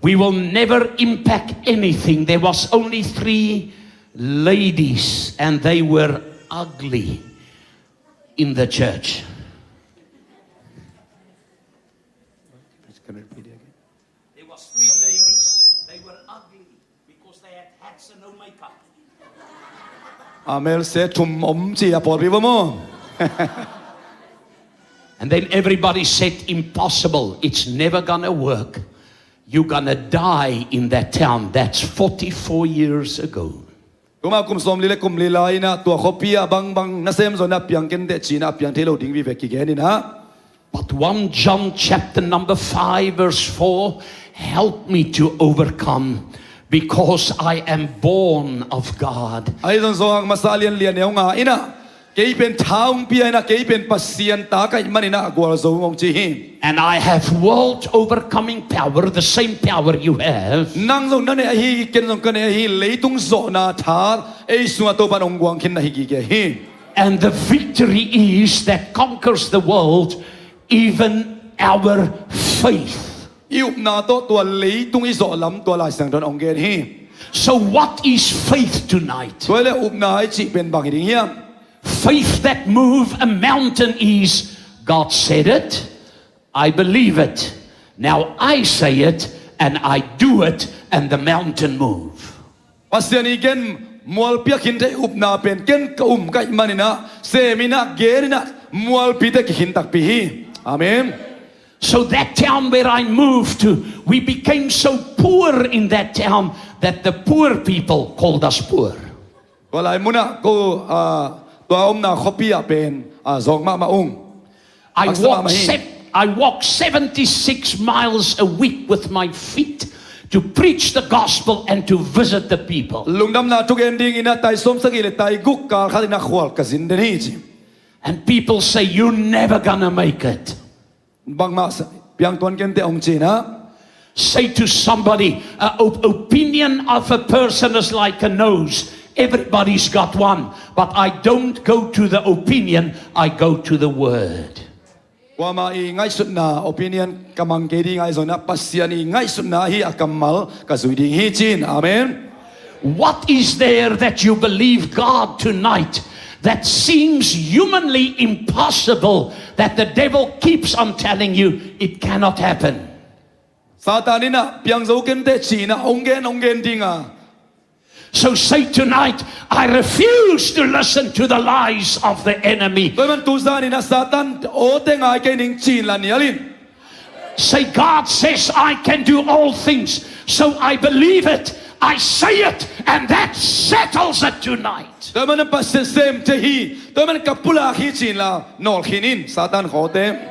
We will never impact anything." There was only three ladies, and they were ugly in the church. There was three ladies, they were ugly because they had hats and no makeup. A mel se thum om ci a pawlpi va maw. And then everybody said, "Impossible. It's never gonna work. You're gonna die in that town." That's forty-four years ago. Tuma kum sawmli le kum li lai-inah tua khuapi ah bangbang nasem zaw inah piang kenteh ci-inah a piang thei lo ding vive kigen inah. But one John chapter number five verse four, "Help me to overcome, because I am born of God." Ahi zong Johan masa lian lian neu nga inah, kei pen tha hong pia inah, kei pen Pasian ta ka hih maninah gualzo hong ci hi. And I have world overcoming power, the same power you have. Nang zong na nei ahi, ken zong ka nei ahi, leitung zawhna tha ei sungah Topan hong guang khin na hi gige hi. And the victory is that conquers the world, even our faith. I upna tawh tua leitung i zawh lam tua Lai Siangtho in hong gen hi. So what is faith tonight? Tua hi leh upna i cih pen bang hi ding hiam? Faith that move a mountain is, "God said it, I believe it. Now I say it, and I do it, and the mountain move." Pasian i gen mualpi a khin thei upna pen ken ka um ka hih maninah, sem inah, gen inah, mualpite kikhin takpi hi. Amen. So that town where I moved to, we became so poor in that town that the poor people called us poor. Tua lai munah ko, ah, tua omna khuapi ah pen, ah, zawng mahmah ung. I Haksa walk, mahmah hi. sev-, I walk seventy-six miles a week with my feet to preach the gospel and to visit the people. Lungdamna thugen dinginah tai sawmsagih le tai guk kal khatinah khual ka zin den hi ci. And people say, "You're never gonna make it." Bangmah sa-, piang tuan kenteh hong cinah. Say to somebody, "A op-, opinion of a person is like a nose. Everybody's got one. But I don't go to the opinion, I go to the word." Kuamah i ngaihsutna, opinion ka mang kei ding ahi zonginah Pasian i ngaihsutna hi a kammal ka zui ding hi cin. Amen. What is there that you believe God tonight that seems humanly impossible, that the devil keeps on telling you it cannot happen? Satan inah piang zo kenteh cinah hong gen, hong gen dinga. So say tonight, "I refuse to listen to the lies of the enemy." Tua man tu zaninah Satan awte ngai kei ning cinla nialin. Say, "God says I can do all things, so I believe it, I say it, and that settles it tonight." Tua man Pasian sem thei hi, tua man ka pulak hi cinla nawlkhin in Satan khawte.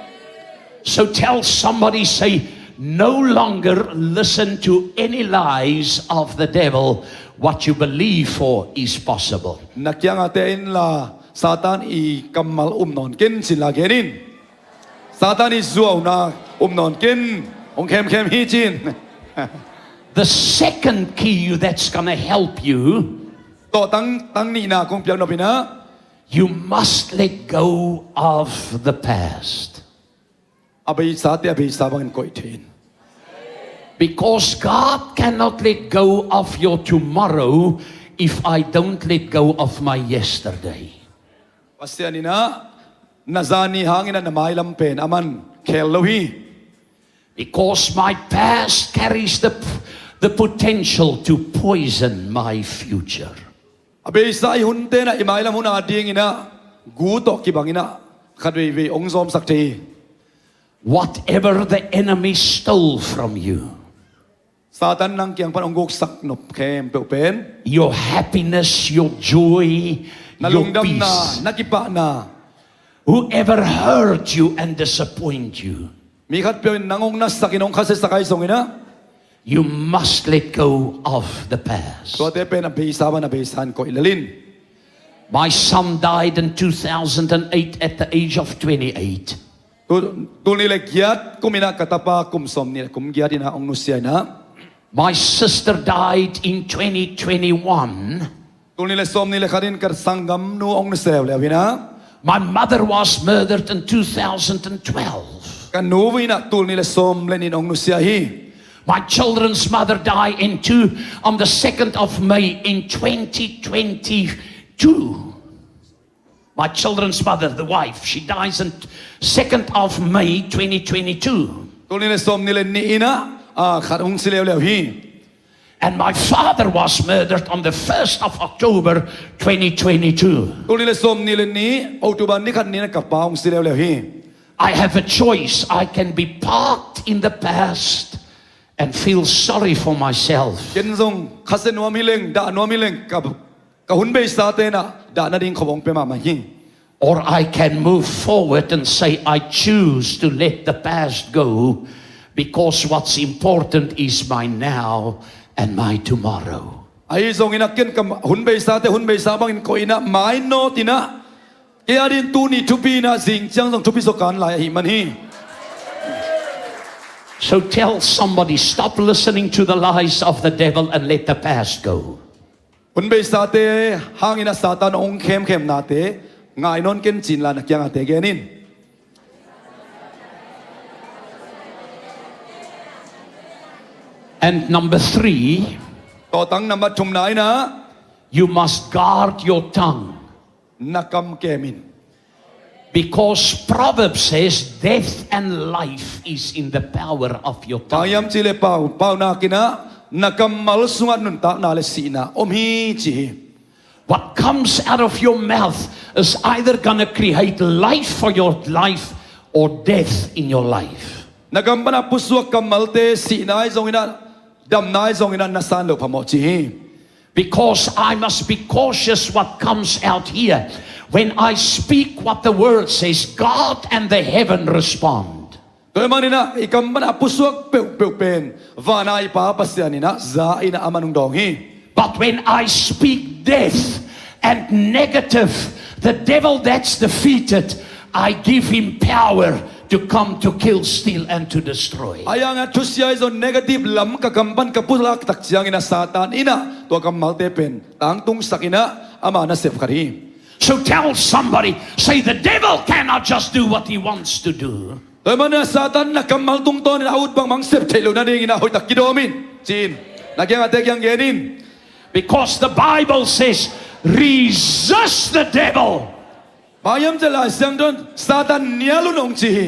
So tell somebody, say, "No longer listen to any lies of the devil. What you believe for is possible." Na kiangah te inla Satan i kammal um nawn ken cinla gen in. Satan i zuauna um nawn ken, hong khemkhem hi cin. The second key that's gonna help you, tawh tang, tang nihna kong piak nopinah, you must let go of the past. A beisate a beisa bangin koih thei in. Because God cannot let go of your tomorrow if I don't let go of my yesterday. Pasian inah na zani hanginah na mailam pen aman khel lo hi. Because my past carries the, the potential to poison my future. A beisa i hun tenah i mailam hun a dinginah gu tawh kibanginah khat veivei hong zawmsak thei hi. Whatever the enemy stole from you, Satan nang kiang pan hong guksak nop khempeuh pen, your happiness, your joy, na your lungdamna, peace, na kipahna, whoever hurt you and disappoint you, mi khatpeuh in nang hong nasakin hong khasiasak ahi zonginah, you must let go of the past. Tuate pen a beisa pan a beisa in koih lel in. My son died in two thousand and eight at the age of twenty-eight. Tu, tul nih le giat kuminah ka tapa kum sawm nih le kum giat inah hong nusia inah. My sister died in twenty twenty-one. Tul nih le sawm nih le khatin ka sanggamnu hong nusia leuleu inah. My mother was murdered in two thousand and twelve. Ka nu inah tul nih le sawm le nih in hong nusia hi. My children's mother died in two, on the second of May in twenty twenty-two. My children's mother, the wife, she dies on second of May twenty twenty-two. Tul nih le sawm nih le nih inah, ah, khat hong si leuleu hi. And my father was murdered on the first of October twenty twenty-two. Tul nih le sawm nih le nih, October ni khat ni-in ka pa hong si leuleu hi. I have a choice. I can be parked in the past and feel sorry for myself. Ken zong khasia nuam hi leng, dah nuam hi leng, ka, ka hun beisate in ah dah nading khop hong pia mahmah hi. Or I can move forward and say, "I choose to let the past go, because what's important is my now and my tomorrow." Ahi zongin ah ken ka hun beisate hun beisa bangin koih in ah, mainawt in ah, kei adingin tuni thupi in ah, zing ciang zong thupi zaw kan lai ahih man hi. So tell somebody, "Stop listening to the lies of the devil and let the past go." Hun beisate hangin ah Satan hong khemkhemnate ngai nawn ken ci-in la na kiangah te gen in. And number three, tawtang number thumna in ah, you must guard your tongue. Na kam kem in. Because Proverbs says, "Death and life is in the power of your tongue." Bang hiam cih leh pau, paunak in ah, na kammal sungah nuntakna le sihna om hi ci hi. What comes out of your mouth is either gonna create life for your life or death in your life. Na kam pan a pusuak kammalte sihna ahi zongin ah, damna ahi zongin ah, na san loh phamawh ci hi. Because I must be cautious what comes out here. When I speak what the word says, God and the heaven respond. Tua ahih manin ah, i kam pan a pusuak peuhpeuh pen, vana i Pa Pasian in ah, za in ah, aman hong dawng hi. But when I speak death and negative, the devil that's defeated, I give him power to come to kill, steal, and to destroy. Ahi hangin ah thusia ahi zong negative lam ka kam pan ka pusuak tak ciangin ah Satan in ah tua kammalte pen tangtungsak in ah ama nasep khat hi. So tell somebody, say, "The devil cannot just do what he wants to do." Tua ahih manin ah Satan na kammal tungtawnin a ut bangbang sep theih loh nadingin ah hoihtak kidawm in ci-in na kiangah te kiang gen in. Because the Bible says, "Resist the devil." Bang hiam cih leh Lai Siangtho in Satan nial un hong ci hi.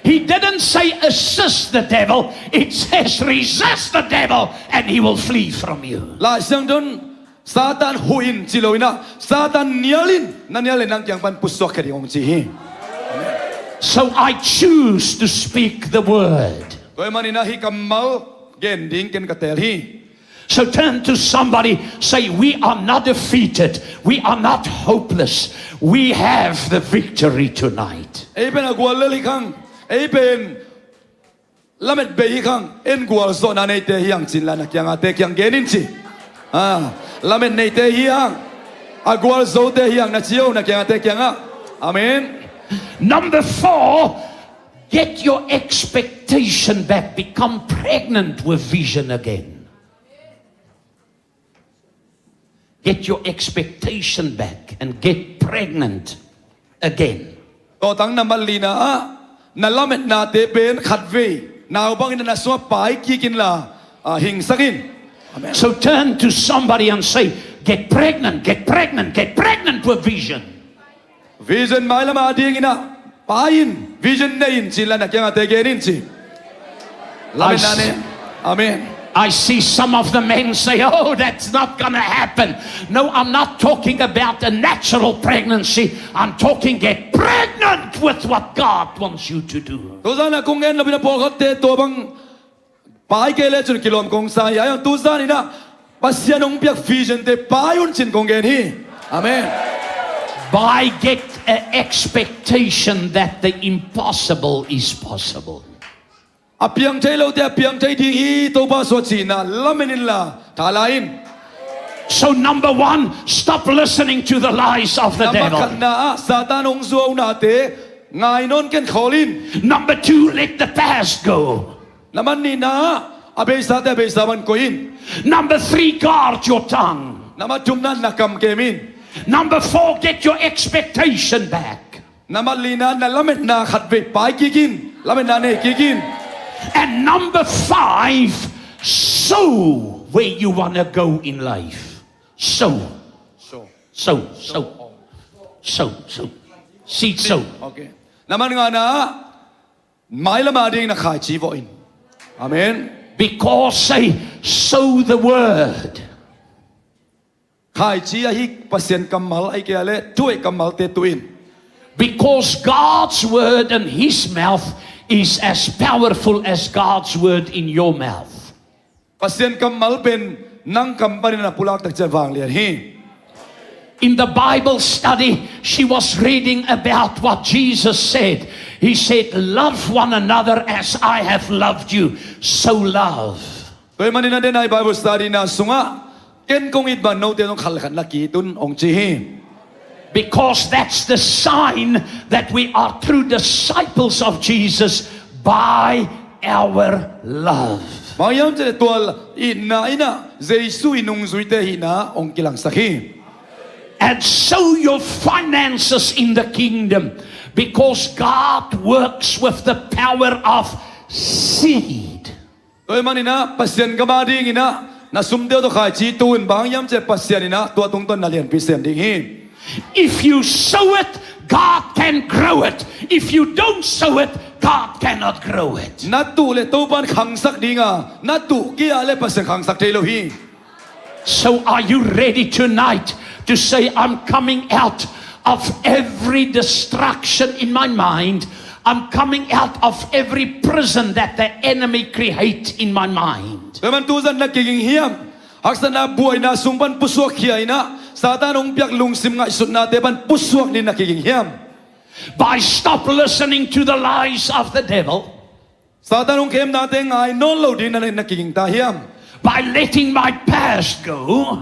He didn't say, "Assist the devil." It says, "Resist the devil and he will flee from you." Lai Siangtho in Satan huh in ci lo in ah, Satan nial in, na nial in nang kiang pan pusuak khia ding hong ci hi. So I choose to speak the word. Tua ahih manin ah hih kammal gen ding ken ka teel hi. So turn to somebody, say, "We are not defeated. We are not hopeless. We have the victory tonight." Ei pen a gual lel hi hang, ei pen lamet bei hi hang, en gualzawhna neite hi hang ci-in la na kiangah te kiang gen in ci. Ah, lamet neite hi hang, a gualzote hi hang na ci o, na kiangah te kiangah. Amen. Number four, get your expectation back. Become pregnant with vision again. Get your expectation back and get pregnant again. Tawtang na manlina ah, na lametnate pen khatvei nau bangin na sungah pai kik inla, ah, hingsak in. Amen. So turn to somebody and say, "Get pregnant, get pregnant, get pregnant with vision." Vision mailam adingin ah pai in, vision nei in ci-in la na kiangah te gen in ci. Lametna nei. Amen. I see some of the men say, "Oh, that's not gonna happen." No, I'm not talking about a natural pregnancy. I'm talking get pregnant with what God wants you to do. Tuzan a kong en lo bina pawlkhatte tua bang pai kei le cun kilawm kong sa hi. Ahi hang tuzan in ah Pasian hong piak vision te pai un ci-in kong gen hi. Amen. By get an expectation that the impossible is possible. A piang thei lote a piang thei ding hi Topa suah ci-in ah lamen inla tha la in. So number one, stop listening to the lies of the devil. Na man khatna ah Satan hong zuaunate ngai nawn ken khawl in. Number two, let the past go. Na man nihna ah a beisate a beisa bang koih in. Number three, guard your tongue. Na man thumna na kam kem in. Number four, get your expectation back. Na man lina na lametna khatvei pai kik in. Lametna nei kik in. And number five, sow where you wanna go in life. Sow. Sow. Sow, sow. Sow, sow. Seed sow. Okay. Na man ngana ah mailam ading na khaici vawh in. Amen. Because say, so the word. Khaici ahi Pasian kammal ahi kei leh thu ei kammalte tuh in. Because God's word and his mouth is as powerful as God's word in your mouth. Pasian kammal pen nang kam panin a pulak tak ciang vanglian hi. In the Bible study, she was reading about what Jesus said. He said, love one another as I have loved you. So love. Tua ahih manin a denai Bible study na sungah ken kong it bang note zong khat le khat na ki-it un hong ci hi. Because that's the sign that we are true disciples of Jesus, by our love. Bang hiam cih leh tua itna in ah Jesu i nungzuite hihna hong kilangsak hi. And sow your finances in the kingdom, because God works with the power of seed. Tua ahih manin ah Pasian gam a dingin ah na sumte uh tawh khaici tuh in, bang hiam cih leh Pasian in ah tua tungtawn na lianpi sem ding hi. If you sow it, God can grow it. If you don't sow it, God cannot grow it. Na tuh leh Topa'n khangsak ding a, na tuh kei leh Pasian khangsak thei lo hi. So are you ready tonight to say, I'm coming out of every destruction in my mind. I'm coming out of every prison that the enemy create in my mind. Tua ahih manin tuzan na kiging hiam? Haksatna buaina sung pan pusuak khia in ah Satan hong piak lungsim ngaihsutnate pan pusuak dingin na kiging hiam? By stop listening to the lies of the devil. Satan hong khemnate ngai nawn lo dingin na, na kiging ta hiam? By letting my past go.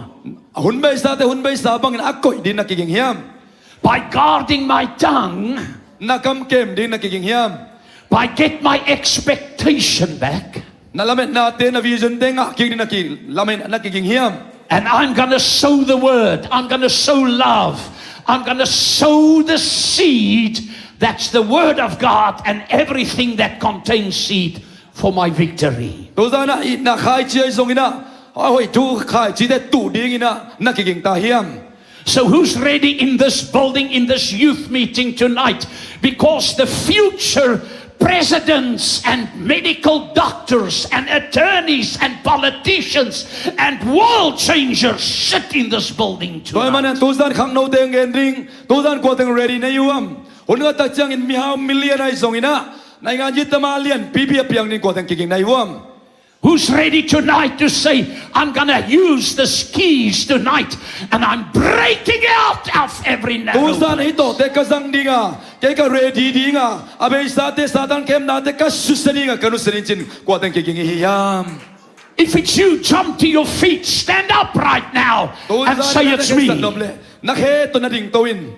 Hun beisate hun beisa bangin a koih dingin na kiging hiam? By guarding my tongue. Na kam kem dingin na kiging hiam? By get my expectation back. Na lametnate, na visionte ngah kik dingin na ki, lamet, na kiging hiam? And I'm gonna sow the word. I'm gonna sow love. I'm gonna sow the seed. That's the word of God and everything that contains seed for my victory. Tuzan ah itna khaici ahi zongin ah, a hoih thu khaicite tuh dingin ah na kiging ta hiam? So who's ready in this building, in this youth meeting tonight? Because the future presidents and medical doctors and attorneys and politicians and world changers sit in this building tonight. Tua ahih manin tuzan khangnote hong gen ding, tuzan kua teng ready na hi uh hiam? Hun khat tak ciangin mihau million ahi zongin ah, naingan yitam a lianpipi a piang ding kua teng kiging na hi uh hiam? Who's ready tonight to say, I'm gonna use the keys tonight and I'm breaking out of every narrow place. Tuzan hih tawh teh ka zang ding a, kei ka ready ding a, a beisate Satan khemnate ka susia ding a, ka nusia ding ci-in kua teng kiging i hi hiam? If it's you, jump to your feet, stand up right now and say, it's me. Tuzan na khe tawh na dingto in.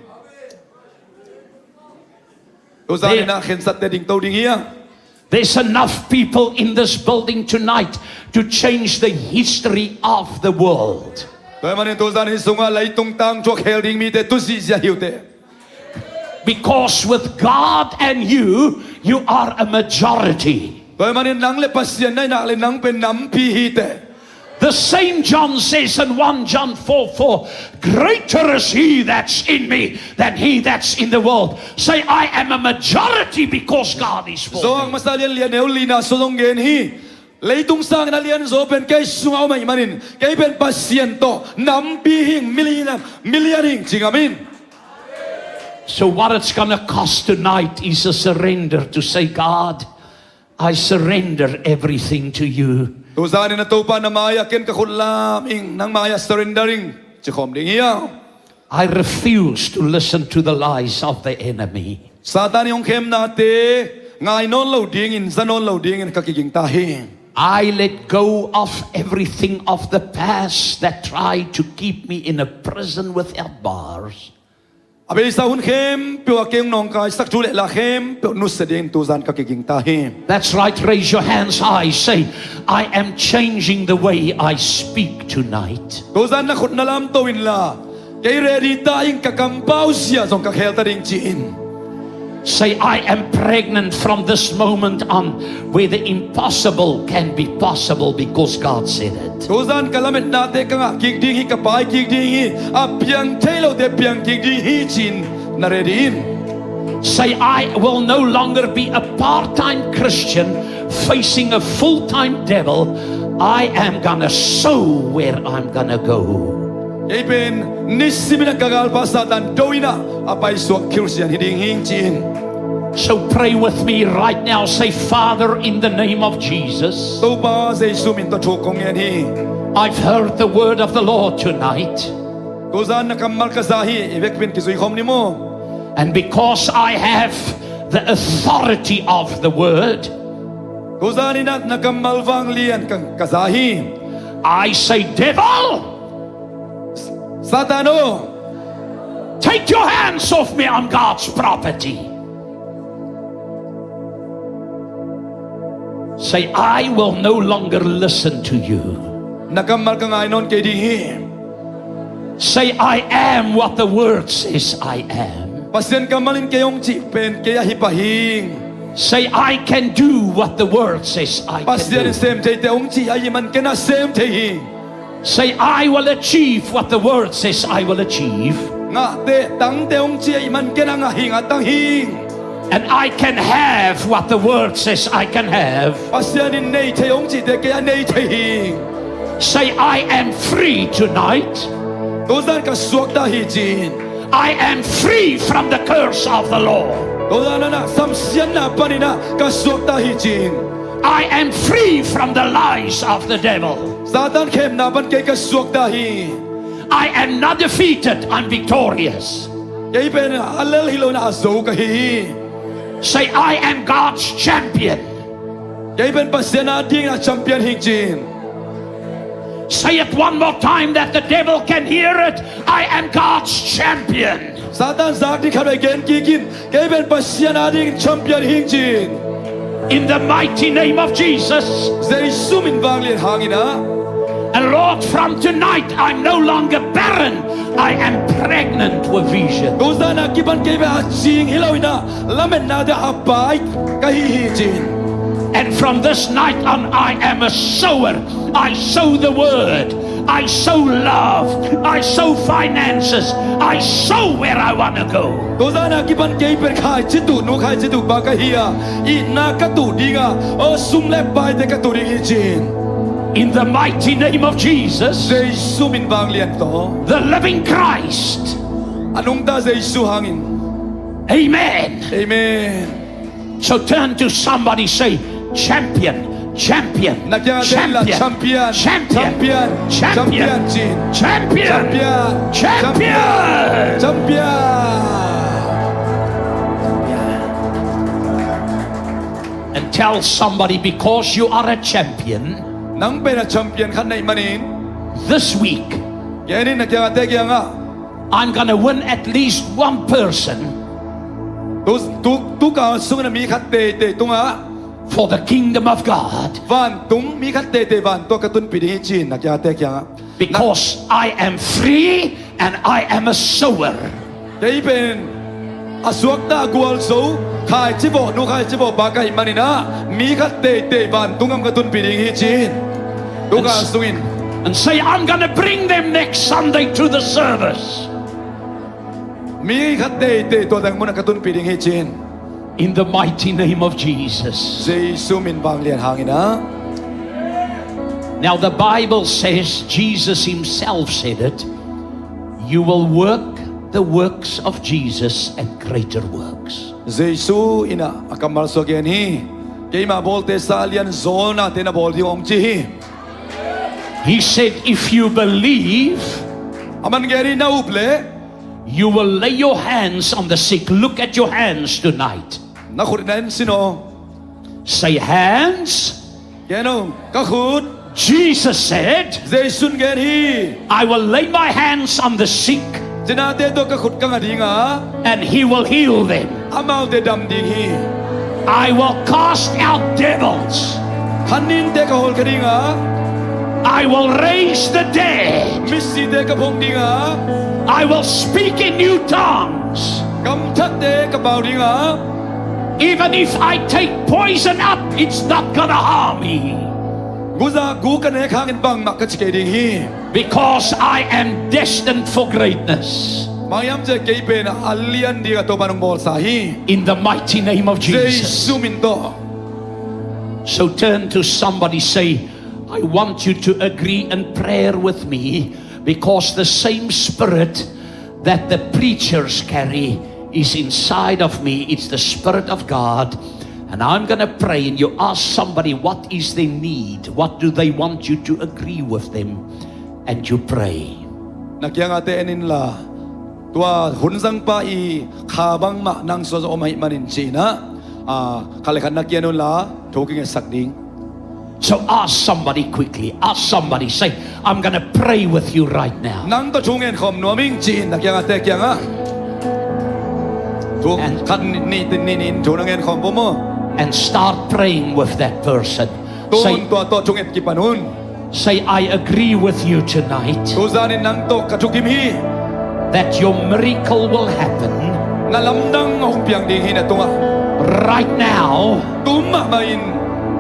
Tuzan in ah khensatte dingto ding hi a. There's enough people in this building tonight to change the history of the world. Tua ahih manin tuzan hih sungah leitung tangthu a khel ding mite tu ziahziah hi uh teh. Because with God and you, you are a majority. Tua ahih manin nang le Pasian na hih nak leh nang pen nampi hi teh. The same John says in one John four four, greater is he that's in me than he that's in the world. Say, I am a majority because God is for me. Johan masa lianlian neu lina sung zong gen hi. Leitung sangin a lianzaw pen kei sungah om ahih manin, kei pen Pasian tawh nampi hi ing, milian, milian hi ing ci ngam in. So what it's gonna cost tonight is a surrender to say, God, I surrender everything to you. Tuzan in a Topa na mai-ah ken ka khut lam ing, nang mai-ah surrender ing ci khawm ding hi a. I refuse to listen to the lies of the enemy. Satan i hong khemnate ngai nawn lo dingin, za nawn lo dingin ka kiging ta hi. I let go of everything of the past that tried to keep me in a prison without bars. A beisa hun khempeuh a kei hong nawngkaisak thu le la khempeuh nusia dingin tuzan ka kiging ta hi. That's right, raise your hands high, say, I am changing the way I speak tonight. Tuzan na khut na lamto inla, kei ready ta ing, ka kampau zia zong ka khel ta ding ci-in. Say, I am pregnant from this moment on, where the impossible can be possible because God said it. Tuzan ka lametnate ka ngah kik ding hi, ka pai kik ding hi, a piang thei lote piang kik ding hi ci-in na ready in. Say, "I will no longer be a part-time Christian facing a full-time devil. I am gonna sow where I'm gonna go." Kei pen nisimin a ka galpa Satan do-in a paisuak Khristian hi ding hi ing ci-in. So pray with me right now. Say, "Father, in the name of Jesus, Topa Jesu min tawh thu kong ngen hi. I've heard the word of the Lord tonight. Tuzan na kammal ka za hi, i vekpi-in kizui khawm ni maw. And because I have the authority of the word, tuzan in na kammal vanglian ka, ka za hi. I say, devil, Satan aw, take your hands off me, I'm God's property." Say, "I will no longer listen to you." Na kammal ka ngai nawn kei ding hi. Say, "I am what the word says I am." Pasian kammal in kei hong cih pen kei ahi pah ing. Say, "I can do what the word says I can do." Pasian in sem theite hong cih ahih man ken a sem thei hi. Say, "I will achieve what the word says I will achieve." Ngahte tangte hong cih ahih man ken a ngah hi, ngah tang hi. "And I can have what the word says I can have." Pasian in nei thei hong cihte kei a nei thei hi. Say, "I am free tonight." Tuzan ka suakta hi ci-in. "I am free from the curse of the law." Tuzan a samsiatna panin a ka suakta hi ci-in. "I am free from the lies of the devil." Satan khemna pan kei ka suakta hi. "I am not defeated, I'm victorious." Kei pen a lel hi lo-in a zo ka hi hi. Say, "I am God's champion." Kei pen Pasian adingin a champion hi ing ci-in. Say it one more time that the devil can hear it. "I am God's champion." Satan zak ding khat vei gen kik in. Kei pen Pasian adingin champion hi ing ci-in. In the mighty name of Jesus. Jesu min vanglian hangin a. And Lord, from tonight, I'm no longer barren. I am pregnant with vision. Tuzan a kipan kei pen a cing hi lo-in a, lametnate a pai ka hi hi ci-in. And from this night on, I am a sower. I sow the word. I sow love. I sow finances. I sow where I wanna go. Tuzan a kipan kei pen khaici tuh nu, khaici tuh pa ka hi a, itna ka tuh ding a, aw, sum le paite ka tuh ding hi ci-in. In the mighty name of Jesus. Jesu min vanglian tawh. The living Christ. A nungta Jesu hangin. Amen. Amen. So turn to somebody, say, "Champion, champion, na kiang a teng la, champion, champion, champion, champion, champion, champion, champion, champion, champion, champion." And tell somebody, "Because you are a champion, nang pen a champion khat na hih manin, this week, ke'n in na kiang a, te kiangah, I'm gonna win at least one person tu, tu, tu kal sungin a mi khat teitei tungah, for the kingdom of God. Vantung mi khat teitei vantung ka tunpih ding hi," ci-in na kiang a, te kiangah. Because I am free and I am a sower. Kei pen a suakta, a gualzo, khaici vawh nu, khaici vawh pa ka hih manin a, mi khat teitei vantung gam ka tunpih ding hi ci-in. Tu kal sungin. And say, "I'm gonna bring them next Sunday to the service." Mi khat teitei tua dang munah ka tunpih ding hi ci-in. In the mighty name of Jesus. Jesu min vanglian hangin a. Now the Bible says, Jesus himself said it, "You will work the works of Jesus and greater works." Jesu in a, a kammal sua gen hi. Keima bawlte sa lian zawlnate na bawl ding hong ci hi. He said, "If you believe," a man gen hi, "na up leh," "you will lay your hands on the sick." Look at your hands tonight. Na khut na en sin aw. Say, "Hands." Gen aw, "Ka khut." Jesus said, Jesu'n gen hi. "I will lay my hands on the sick." Cinate tawh ka khut ka nga ding a. "And he will heal them." Amaute dam ding hi. "I will cast out devils." Khaninte ka hawlkhia ding a. "I will raise the dead." Misite ka phong ding a. "I will speak in new tongues." Gamthakte ka pau ding a. "Even if I take poison up, it's not gonna harm me." Guza gu ka nek hangin bangmah ka ci kei ding hi. "Because I am destined for greatness." Bang hiam cih leh kei pen a lian ding a Topa'n hong bawlsa hi. In the mighty name of Jesus. Jesu min tawh. So turn to somebody, say, "I want you to agree and prayer with me, because the same spirit that the preachers carry is inside of me. It's the Spirit of God. And I'm gonna pray." And you ask somebody, what is their need? What do they want you to agree with them? And you pray. Na kiangah te en inla, tua hun zangpa i kha bangmah nang sungah zong om ahih manin ci-in ah, khat le khat na kiang unla thu kingetsak ding. So ask somebody quickly. Ask somebody. Say, "I'm gonna pray with you right now." Nang tawh thu ngen khawm nuam ing, ci-in na kiangah te kiangah thu khat, nih, nih, nih, nih thu na ngen khawm vo maw. And start praying with that person. Tun tua tawh thu nget kipan un. Say, "I agree with you tonight." Tu zanin nang tawh ka thukim hi. That your miracle will happen. Na lamdang hong piang ding hi na tungah. Right now. Tu mahmah in.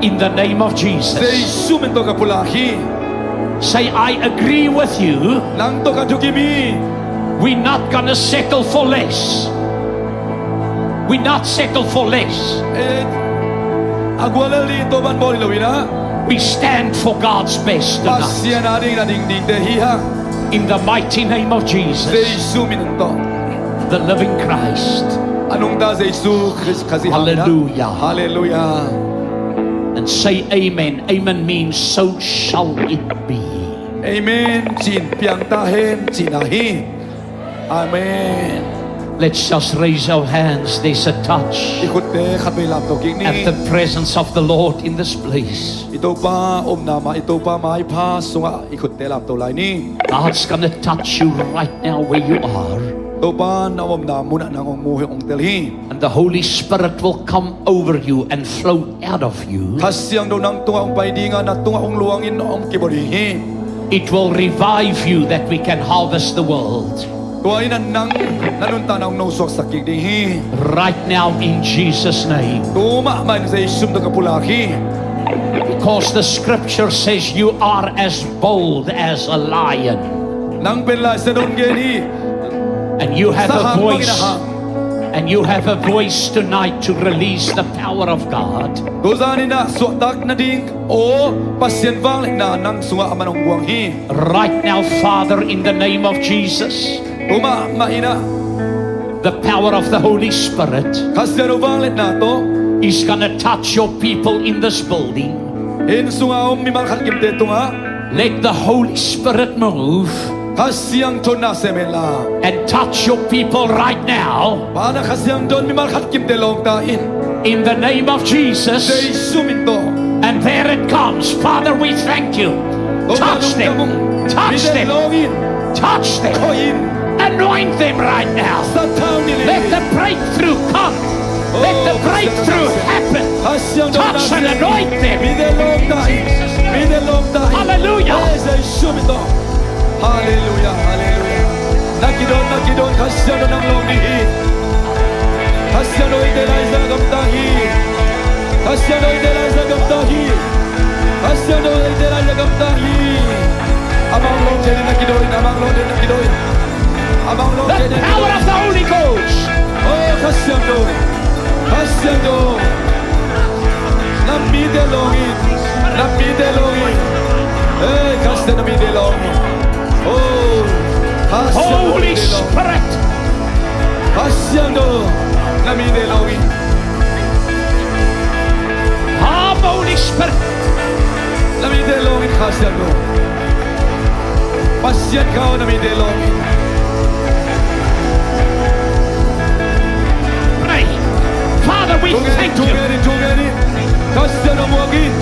In the name of Jesus. Jesu min tawh ka pulak hi. Say, "I agree with you." Nang tawh ka thukim hi. We're not gonna settle for less. We not settle for less. Eh, a gual lel ding Topa'n bawl hi lo in ah. We stand for God's best tonight. Pasian adingin a ding dingte hi hang. In the mighty name of Jesus. Jesu min tawh. The living Christ. A nungta Jesu Khrist Khazih hangin ah. Hallelujah. Hallelujah. And say amen. Amen means, "So shall it be." Amen ci-in piang ta hen cihna hi. Amen. Let's just raise our hands. There's a touch. I khutte khatvei lamto kik ni. At the presence of the Lord in this place. I Topa omna mah, i Topa maipha sungah i khutte lamto lai ni. God's gonna touch you right now where you are. Topa'n na omna munah nang hong mu hi, hong tel hi. And the Holy Spirit will come over you and flow out of you. Kha Siangtho nang tungah hong pai ding a, na tungah hong luangin hong kibua ding hi. It will revive you that we can harvest the world. Tua in a nang na nuntakna hong nosuaksak kik ding hi. Right now in Jesus' name. Tu mahmah in Jesu min tawh ka pulak hi. Because the scripture says you are as bold as a lion. Nang pen Lai Siangtho in gen hi. And you have a voice. Sahang bangin a hang. And you have a voice tonight to release the power of God. Tu zanin ah suahtak nading aw, Pasian vangliatna nang sungah aman hong guang hi. Right now, Father, in the name of Jesus, tu mahmah in ah, the power of the Holy Spirit, Kha Siangtho vangliatna tawh, is gonna touch your people in this building. Inn sungah om mimal khat kimte tungah. Let the Holy Spirit move. Kha Siangtho in na sem hen la. And touch your people right now. Pa na Kha Siangtho in mimal khat kimte lawngta in. In the name of Jesus. Jesu min tawh. And there it comes. Father, we thank you. Touch them. Touch them. Touch them. Anoint them right now. Let the breakthrough come. Let the breakthrough happen. Touch and anoint them. Hallelujah. Hallelujah, hallelujah. Na kidon, na kidon, Kha Siangtho nang lawng ding hi. Kha Siangtho eite lai zah gamta hi. Kha Siangtho eite lai zah gamta hi. Kha Siangtho eite lai zah gamta hi. Amah lawng thei ding na kidon, amah lawng thei ding na kidon. Amah lawng thei ding na kidon. The power of the Holy Ghost. Oh, Kha Siangtho. Kha Siangtho. Na mite lawng in. Na mite lawng in. Hey, Kha Siangtho na mite lawng in. Oh, Kha Siangtho na mite lawng in. Holy Spirit. Kha Siangtho na mite lawng in. Come, Holy Spirit. Na mite lawng in, Kha Siangtho. Pasian Kha aw, na mite lawng in. Pray. Father, we thank you. Thu ngen in, thu ngen in, thu ngen in. Kha Siangtho muak in.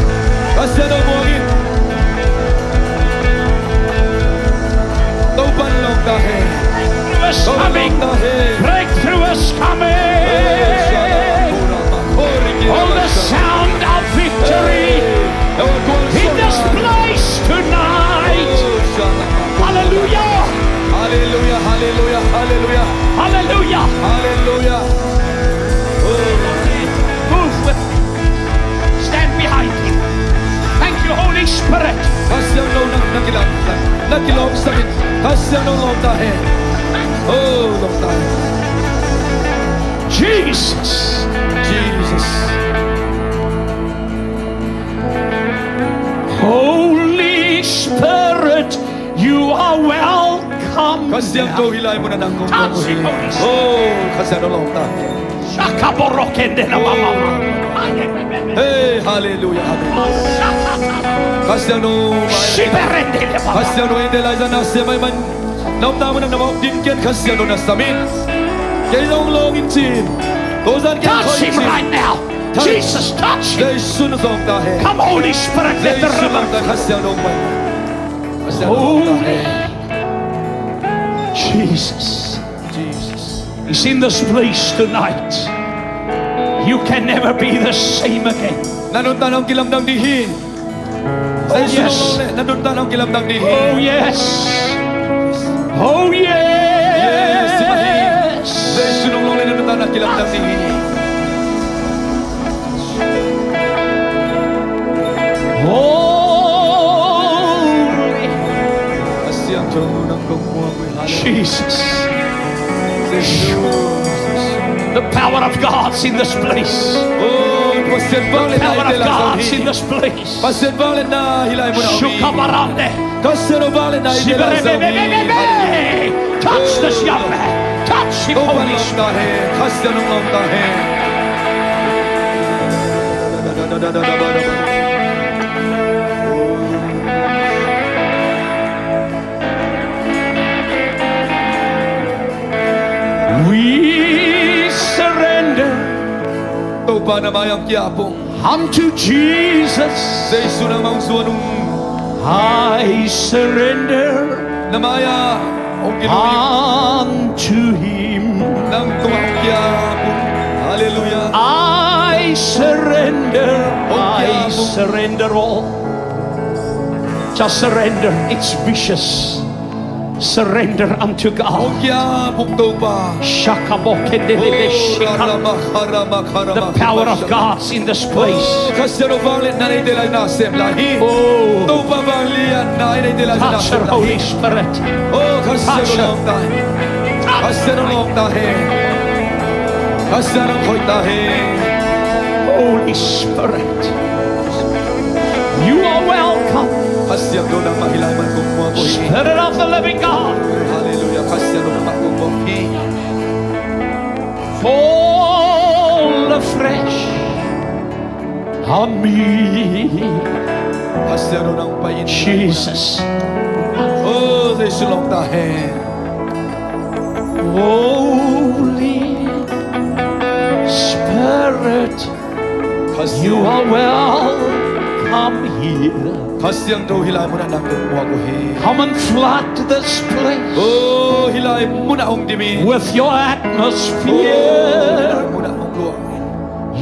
Kha Siangtho muak in. Topa'n lawngta hen. Breakthrough is coming. Topa'n lawngta hen. Breakthrough is coming. Oh, the sound of victory in this place tonight. Hallelujah. Hallelujah, hallelujah, hallelujah. Hallelujah. Hallelujah. Oh. Move with me. Stand behind him. Thank you, Holy Spirit. Kha Siangtho na, na kilawm, na kilawmsak in. Kha Siangtho lawngta hen. Oh, lawngta hen. Jesus. Jesus. Holy Spirit, you are welcome. Kha Siangtho, hih lai munah nang kong muak uh hi. Touch him, Holy Spirit. Oh, Kha Siangtho, lawngta hen. Shakaborokende na mama. Hey, hallelujah, hallelujah. Kha Siangtho, Shiberende na mama. Kha Siangtho, eite laizang na sem ahih man, na omna munah na mawk ding ken Kha Siangtho na sam in. Kei zong lawng ing ci in. Tua zan ken khoi ing ci in. Touch him right now. Touch. Jesus, touch him. Jesu, lawngta hen. Come, Holy Spirit, let the river flow. Kha Siangtho, lawngta hen. Holy. Jesus. Jesus. He's in this place tonight. You can never be the same again. Na nuntak hong kilamdang ding hi. Oh, yes. Na nuntak hong kilamdang ding hi. Oh, yes. Oh, yes. Yes, Tuhan. Jesu, nong lawng leh na nuntak hong kilamdang ding hi. Holy. Kha Siangtho, nang kong muak uh hi. Jesus. Jesus. The power of God's in this place. Oh, Pasian vangliatna hih teng ah zong hi. The power of God's in this place. Pasian vangliatna hih lai munah om hi. Shukabarande. Kha Siangtho vangliatna hih teng ah zong hi. Siberebebebebe. Touch this young man. Touch him, Holy Spirit. Kha Siangtho, lawngta hen. We surrender. Topa, na mai-ah hong ki-ap ung. Unto Jesus. Jesu, nangmah hong zuan ung. I surrender. Na mai-ah hong ki-ap ung. Unto him. Nang tungah hong ki-ap ung. Hallelujah. I surrender. Hong ki-ap ung. I surrender all. Just surrender its wishes. Surrender unto God. Hong ki-ap ung Topa. Shakabokededebe shikam. Oh, raramakaramakaramak. The power of God's in this place. Oh, Kha Siangtho vangliatna na hih teng ah na sem lai hi. Oh. Topa vangliatna na hih teng ah na sem lai hi. Touch her, Holy Spirit. Oh, Kha Siangtho, lawngta hen. Kha Siangtho, lawngta hen. Kha Siangtho, hoih ta hen. Holy Spirit. You are welcome. Kha Siangtho, nangmah hih lai munah kong muak uh hi. Spirit of the living God. Hallelujah. Kha Siangtho, nangmah kong muak hi. Fall afresh on me. Kha Siangtho, nang pai in. Jesus. Oh, Jesu, lawngta hen. Holy Spirit. Kha Siangtho. You are welcome here. Kha Siangtho, hih lai munah nang kong muak uh hi. Come and flood this place. Oh, hih lai munah hong dim in. With your atmosphere. Oh, hih lai munah hong luang in.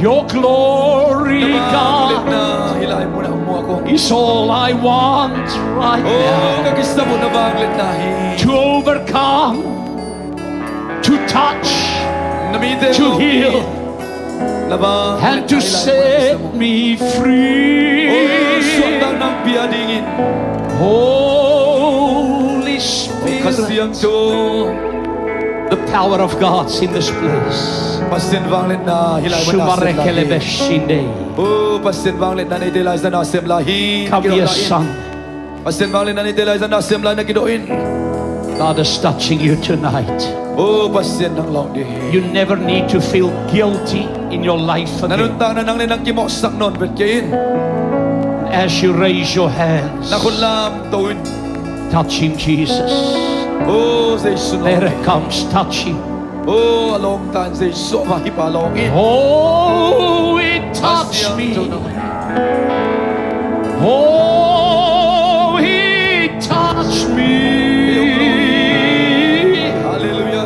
Your glory, God, na vangliatna hih lai munah hong muak ung. Is all I want right now. Oh, ka kisam uh na vangliatna hi. To overcome, to touch, na mite to heal, na vangliatna hih lai munah na sem ung. And to set me free. Oh, suahtak nang pia dingin. Holy Spirit. Kha Siangtho. The power of God's in this place. Pasian vangliatna hih lai munah na sem lai hi. Shumarekelebeshinde. Oh, Pasian vangliatna na hih teng ah na sem lai hi. Come, dear son. Pasian vangliatna na hih teng ah na sem lai, na kidawh in. God is touching you tonight. Oh, Pasian nang lawng ding hi. You never need to feel guilty in your life again. Na nuntakna nang leh nang kimawhsak nawn vet kei in. As you raise your hands, na khut lamto in. Touch him, Jesus. Oh, Jesu, lawng in. There it comes, touch him. Oh, a lawngta hen, Jesu, a va hip a lawng in. Oh, he touched me. Oh, he touched me. Hallelujah.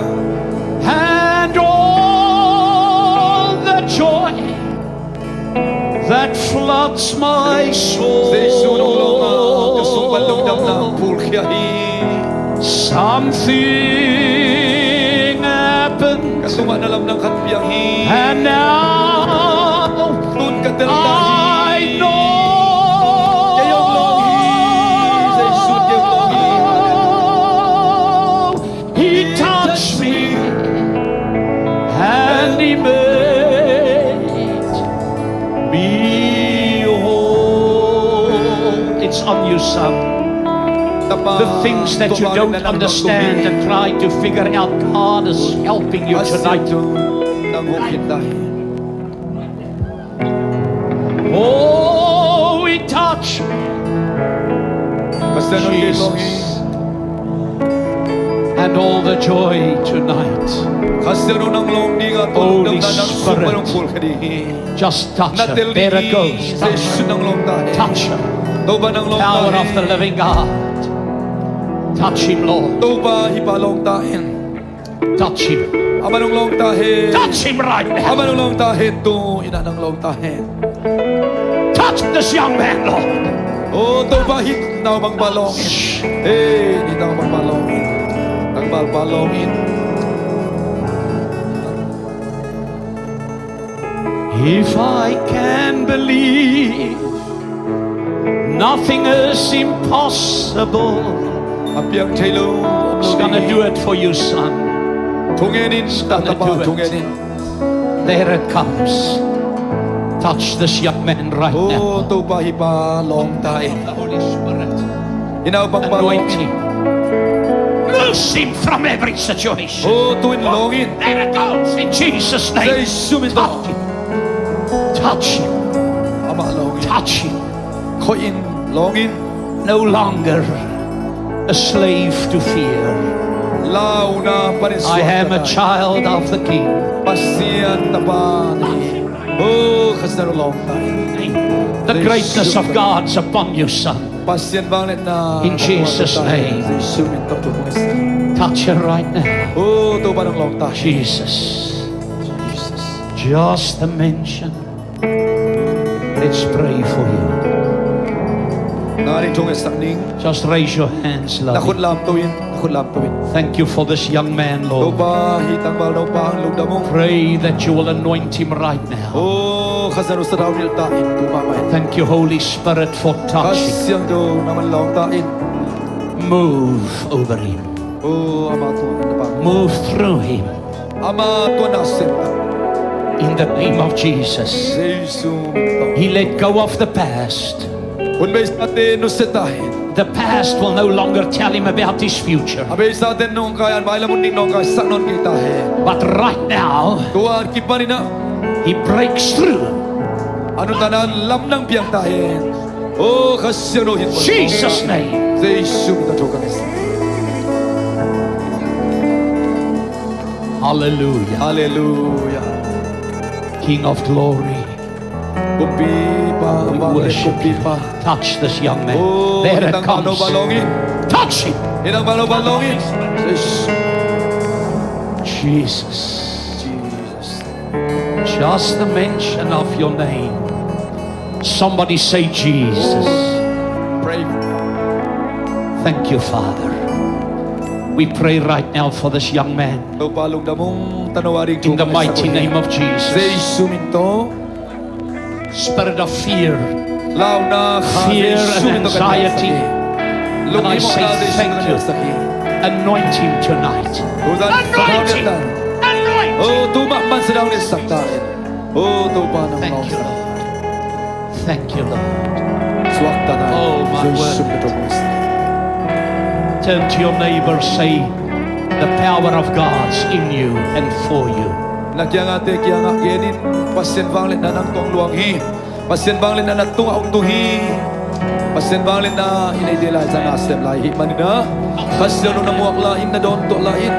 And all the joy that floods my soul. Jesu, nong lawng a, ka sung pan lungdamna hong phulkhia hi. Something happened. Ka tungah na lamdang khat piang hi. And now, tun ka tel ta hi. I know. Kei hong lawng hi. Jesu, kei hong lawng hi. He touched It's on you, son. The things that you don't understand and try to figure out, God is helping you tonight. Oh, we touch Jesus and all the joy tonight. Holy Spirit, just touch her. There it goes. Touch her. Touch her. Power of the living God. Touch him, Lord. Touch him. Touch him right now. Touch this young man, Lord. If I can believe, nothing is impossible. He's gonna do it for you, son. He's gonna do it. There it comes. Touch this young man right now. The Holy Spirit. Anoint him. Loose him from every situation. There it goes in Jesus' name. Touch him. Touch him. Touch him. No longer a slave to fear. I am a child of the King. The greatness of God's upon you, son. In Jesus' name. Touch her right now. Jesus. Just a mention. Let's pray for you. Just raise your hands, love. Thank you for this young man, Lord. Pray that you will anoint him right now. Thank you, Holy Spirit, for touching. Move over him. Move through him. In the name of Jesus. He let go of the past. The past will no longer tell him about his future. But right now, he breaks through. Jesus' name. Hallelujah. King of glory. We worship you. Touch this young man. There it comes. Touch him. Jesus. Just the mention of your name. Somebody say, "Jesus." Thank you, Father. We pray right now for this young man. In the mighty name of Jesus. Spirit of fear, fear and anxiety. And I say thank you. Anoint him tonight. Anoint him. Anoint him. Thank you, Lord. Thank you, Lord. Oh, my word. Turn to your neighbor, say, "The power of God's in you and for you." Na kiangah te kiangah genin, Pasian vangliatna nang tungah luang hi. Pasian vangliatna na tungah hong tung hi. Pasian vangliatna i neite laizang na sem lai ahih manin ah, Kha Siangtho na muak lai-in, na dawntuah lai-in,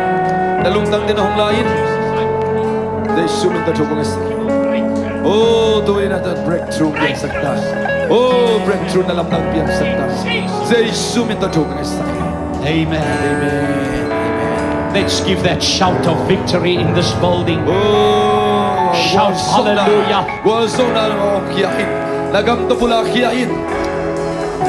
na lungtang teng na hong lai-in, Jesu min tawh thu kong ngetsak hi. Oh, tu-in ah breakthrough piangsak ta. Oh, breakthrough na lamdang piangsak ta. Jesu min tawh thu kong ngetsak hi. Amen. Amen. Amen. Let's give that shout of victory in this building. Oh, shout hallelujah. Gualzawhna hong khia in. Na gam tawh bula khia in.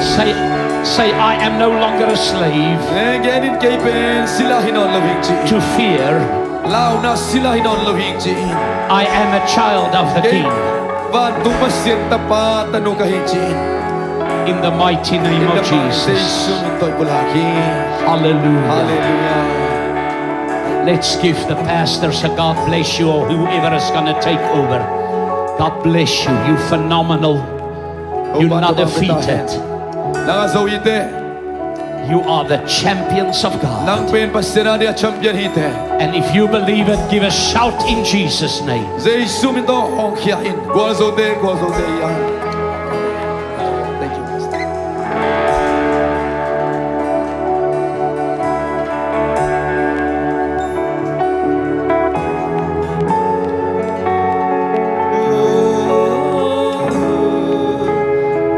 Say, say, "I am no longer a slave." Eh, genin, "Kei pen sila hi nawn lo hing," ci in. "To fear." Launa sila hi nawn lo hing, ci in. "I am a child of the King." Vantung Pasian tapa tanu ka hi, ci in. In the mighty name of Jesus. Jesu min tawh i pulak hi. Hallelujah. Hallelujah. Let's give the pastors a God bless you or whoever is gonna take over. God bless you. You phenomenal. You not defeated. Nang a zo hi teh. You are the champions of God. Nang pen Pasian a dia champion hi teh. And if you believe it, give a shout in Jesus' name. Jesu min tawh hong khia in. Gualzote, gualzote ia. Thank you, Master.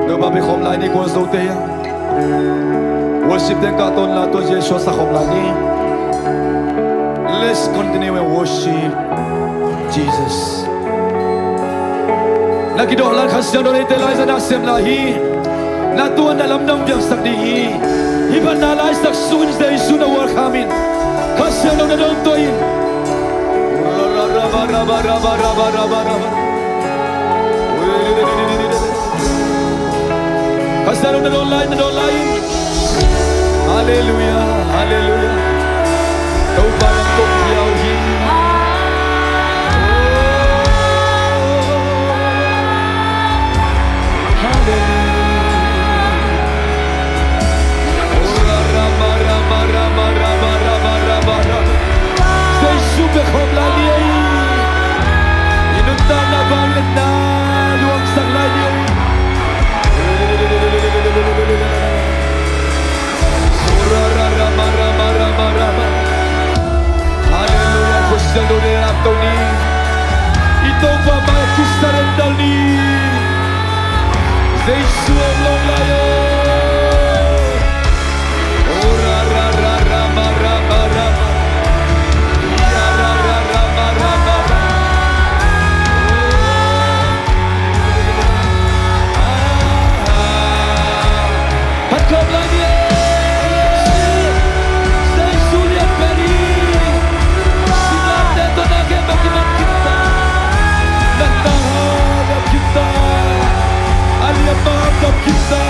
Topa bia khawm lai ni, gualzote ia. Worship teng kahtawn la, tua Jesu a sa khawm lai ni. Let's continue and worship Jesus. Na kidawh lai Kha Siangtho neite laizang na sem lai hi. Na tuan na lamdang piangsak ding hi. Hih pan na laisak sungin Jesu na welcome in. Kha Siangtho na dawn tuah in. Kha Siangtho na dawn lai, na dawn lai. Halleluia, halleluia. Topa nang kong piau hi. Halleluia. Jesu bia khawm lai ni ei. I nuntakna vangliatna luangsak lai ni ei. Halleluia. Kha Siangtho ne ap to ni. I Topa mai a kisurrender ni. Jesu om lawm lai o. Phat khawm lai ni ei. Jesu lian pen hi. Singlamteh tawh na kep a kiman khin ta. Na tha a dam khin ta. A liamma a dam khin ta.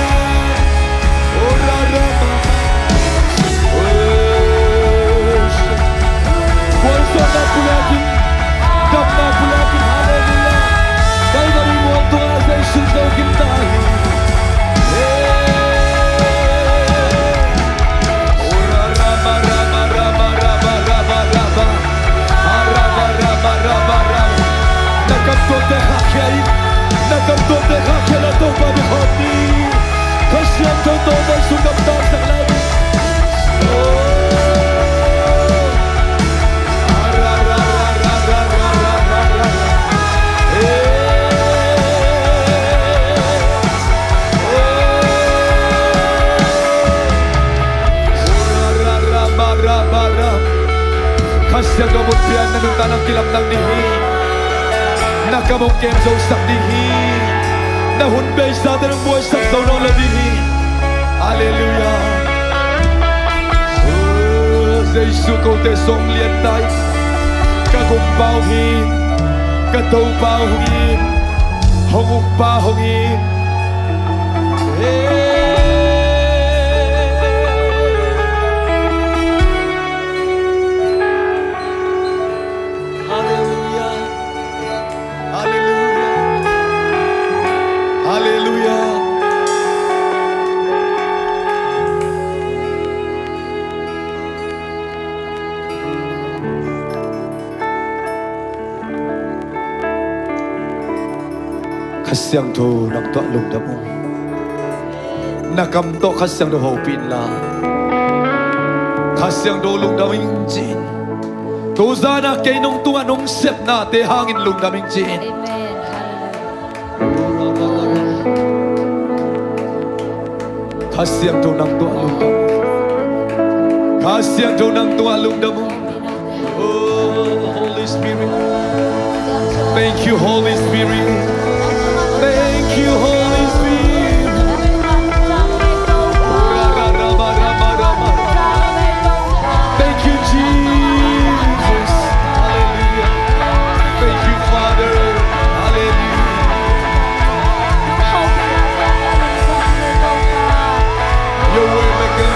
Gualzawhna pulak in, damna pulak in, halleluia. Calvary mual tungah Jesu zo khin ta hi. Na kam tuamte khahkhia in, na kam tuamte khahkhia in, Topa bia khawm ni. Kha Siangtho tawh Jesu kam tawmsak lai ni. Kha Siangtho mun pian na nuntakna kilamdang ding hi. Na kam hong kem zosak ding hi. Na hun beisa teng hong buaisak zo nawn lo ding hi. Halleluia. Jesu kote sawm lian tai. Ka gumpa hong hi. Ka Topa hong hi. Hong ukpa hong hi. Halleluia. Halleluia. Halleluia. Kha Siangtho nang tuah lungdam ung. Na kam tawh Kha Siangtho hopih inla, Kha Siangtho lungdam ing ci-in. Tuzan a kei nong tungah nong sepnate hangin lungdam ing ci-in. Amen. Kha Siangtho nang tuah lungdam. Kha Siangtho nang tuah lungdam. Oh, Holy Spirit. Thank you, Holy Spirit. Thank you, Holy Spirit. Thank you, Jesus. Hallelujah. Thank you, Father. Hallelujah. Your way maker,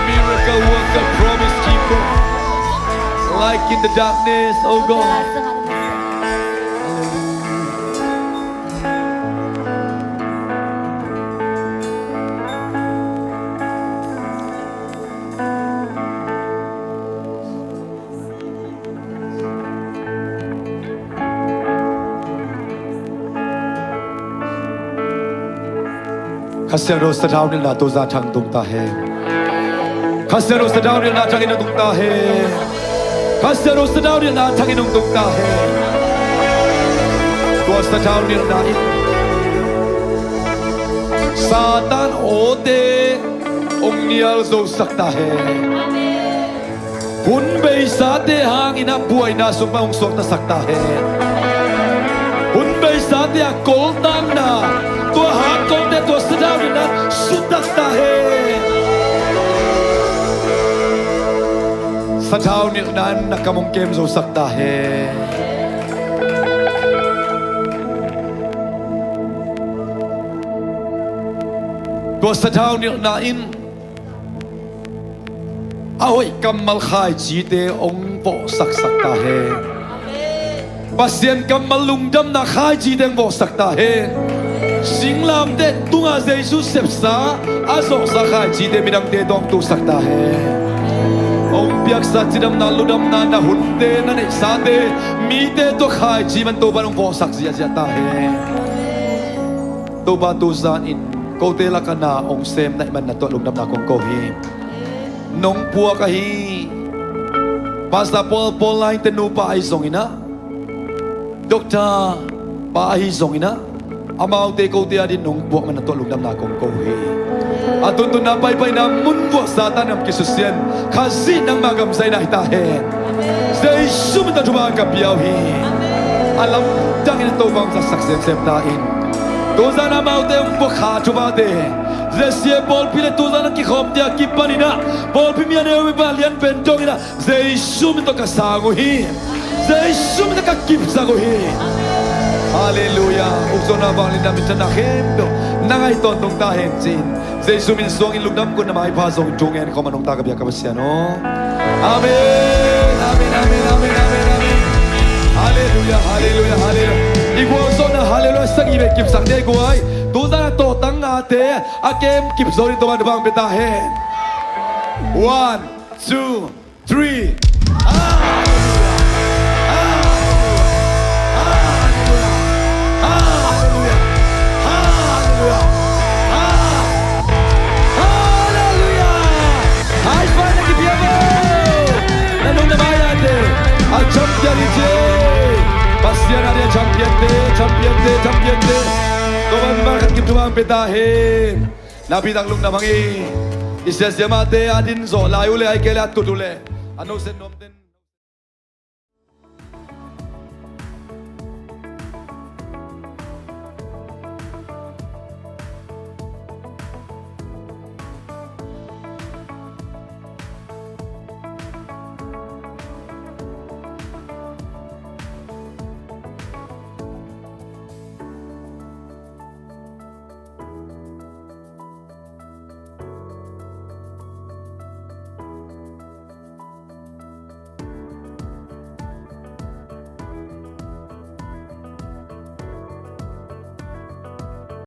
miracle worker, promise keeper. Light in the darkness, oh God. Hallelujah. Kha Siangtho sathau nilhna tuzan thangin tung ta hen. Kha Siangtho sathau nilhna thangin hong tung ta hen. Kha Siangtho sathau nilhna thangin hong tung ta hen. Tua sathau nilhna in Satan awte hong nial zosak ta hen. Hun beisate hangin a buaina sung pan hong suaktasak ta hen. Hun beisate a koltakna, tua hakkolte tua sathau nilhna in sutak ta hen. Sathau nilhna in na kam hong kem zosak ta hen. Tua sathau nilhna in a hoih kammal khaicite hong vawhsaksak ta hen. Pasian kammal lungdamna khaicite hong vawhsak ta hen. Singlamteh tungah Jesu sepsa a zawhsa khaicite midangte tawh hong tusak ta hen. Hong piaksa cidamna, ludamna, na hunte, na neihsate, mite tawh khaici man Topa in hong vawhsak ziahziah ta hen. Topa tuzan in kote lakah na hong sem na hih man na tungah lungdamna kong ko hi. Nong puak ahi Pastor Paul, Paul Laite nupa ahi zongin ah, Doctor pa ahi zongin ah, amaute kote adingin nong puak man na tungah lungdamna kong ko hi. A tuntunna paipaina mun vuah Satan gam kisusia in, Khazih nangma gam zaina hi ta hen. Jesu min tawh thupha ka pia uh hi. A lamdangin Topa hong zatsak semsem ta in. Tuzan amaute hong puak kha thuphate, J C A pawlpi le tuzan a kikhawmte a kipanin ah pawlpi mi a neu mipa lianpen dongin ah Jesu min tawh ka sang uh hi. Jesu min tawh ka kipsak uh hi. Halleluiah. Ukzawhna vangliatna minthanna khempeuh na ngaih tawntung ta hen ci-in, Jesu min suangin lungdam, kutna maipha zongin thu ngen khawm a nungta ka biak ka Pasian aw. Amen. Amen, amen, amen, amen, amen. Halleluiah, halleluiah, halleluiah. I gualzawhna halleluiah sagih bek kipsak ding guai. Tuzan a tawhtang ngate a kem kip zo ding Topa in thupha hong pia ta hen. One, two, three. Halleluiah. Halleluiah. Halleluiah. Halleluiah. Halleluiah. High five na kipia vo. Na nung na mai ate. A champion hi ci. Pasian a dia champion te, champion te, champion te. Topa in mah khat kim thupha hong pia ta hen. Napi tak lungdam hang ei. I siasia mahte a din zawh lai uh leh, ahih kei leh a tut uh leh, a nusia nuamte in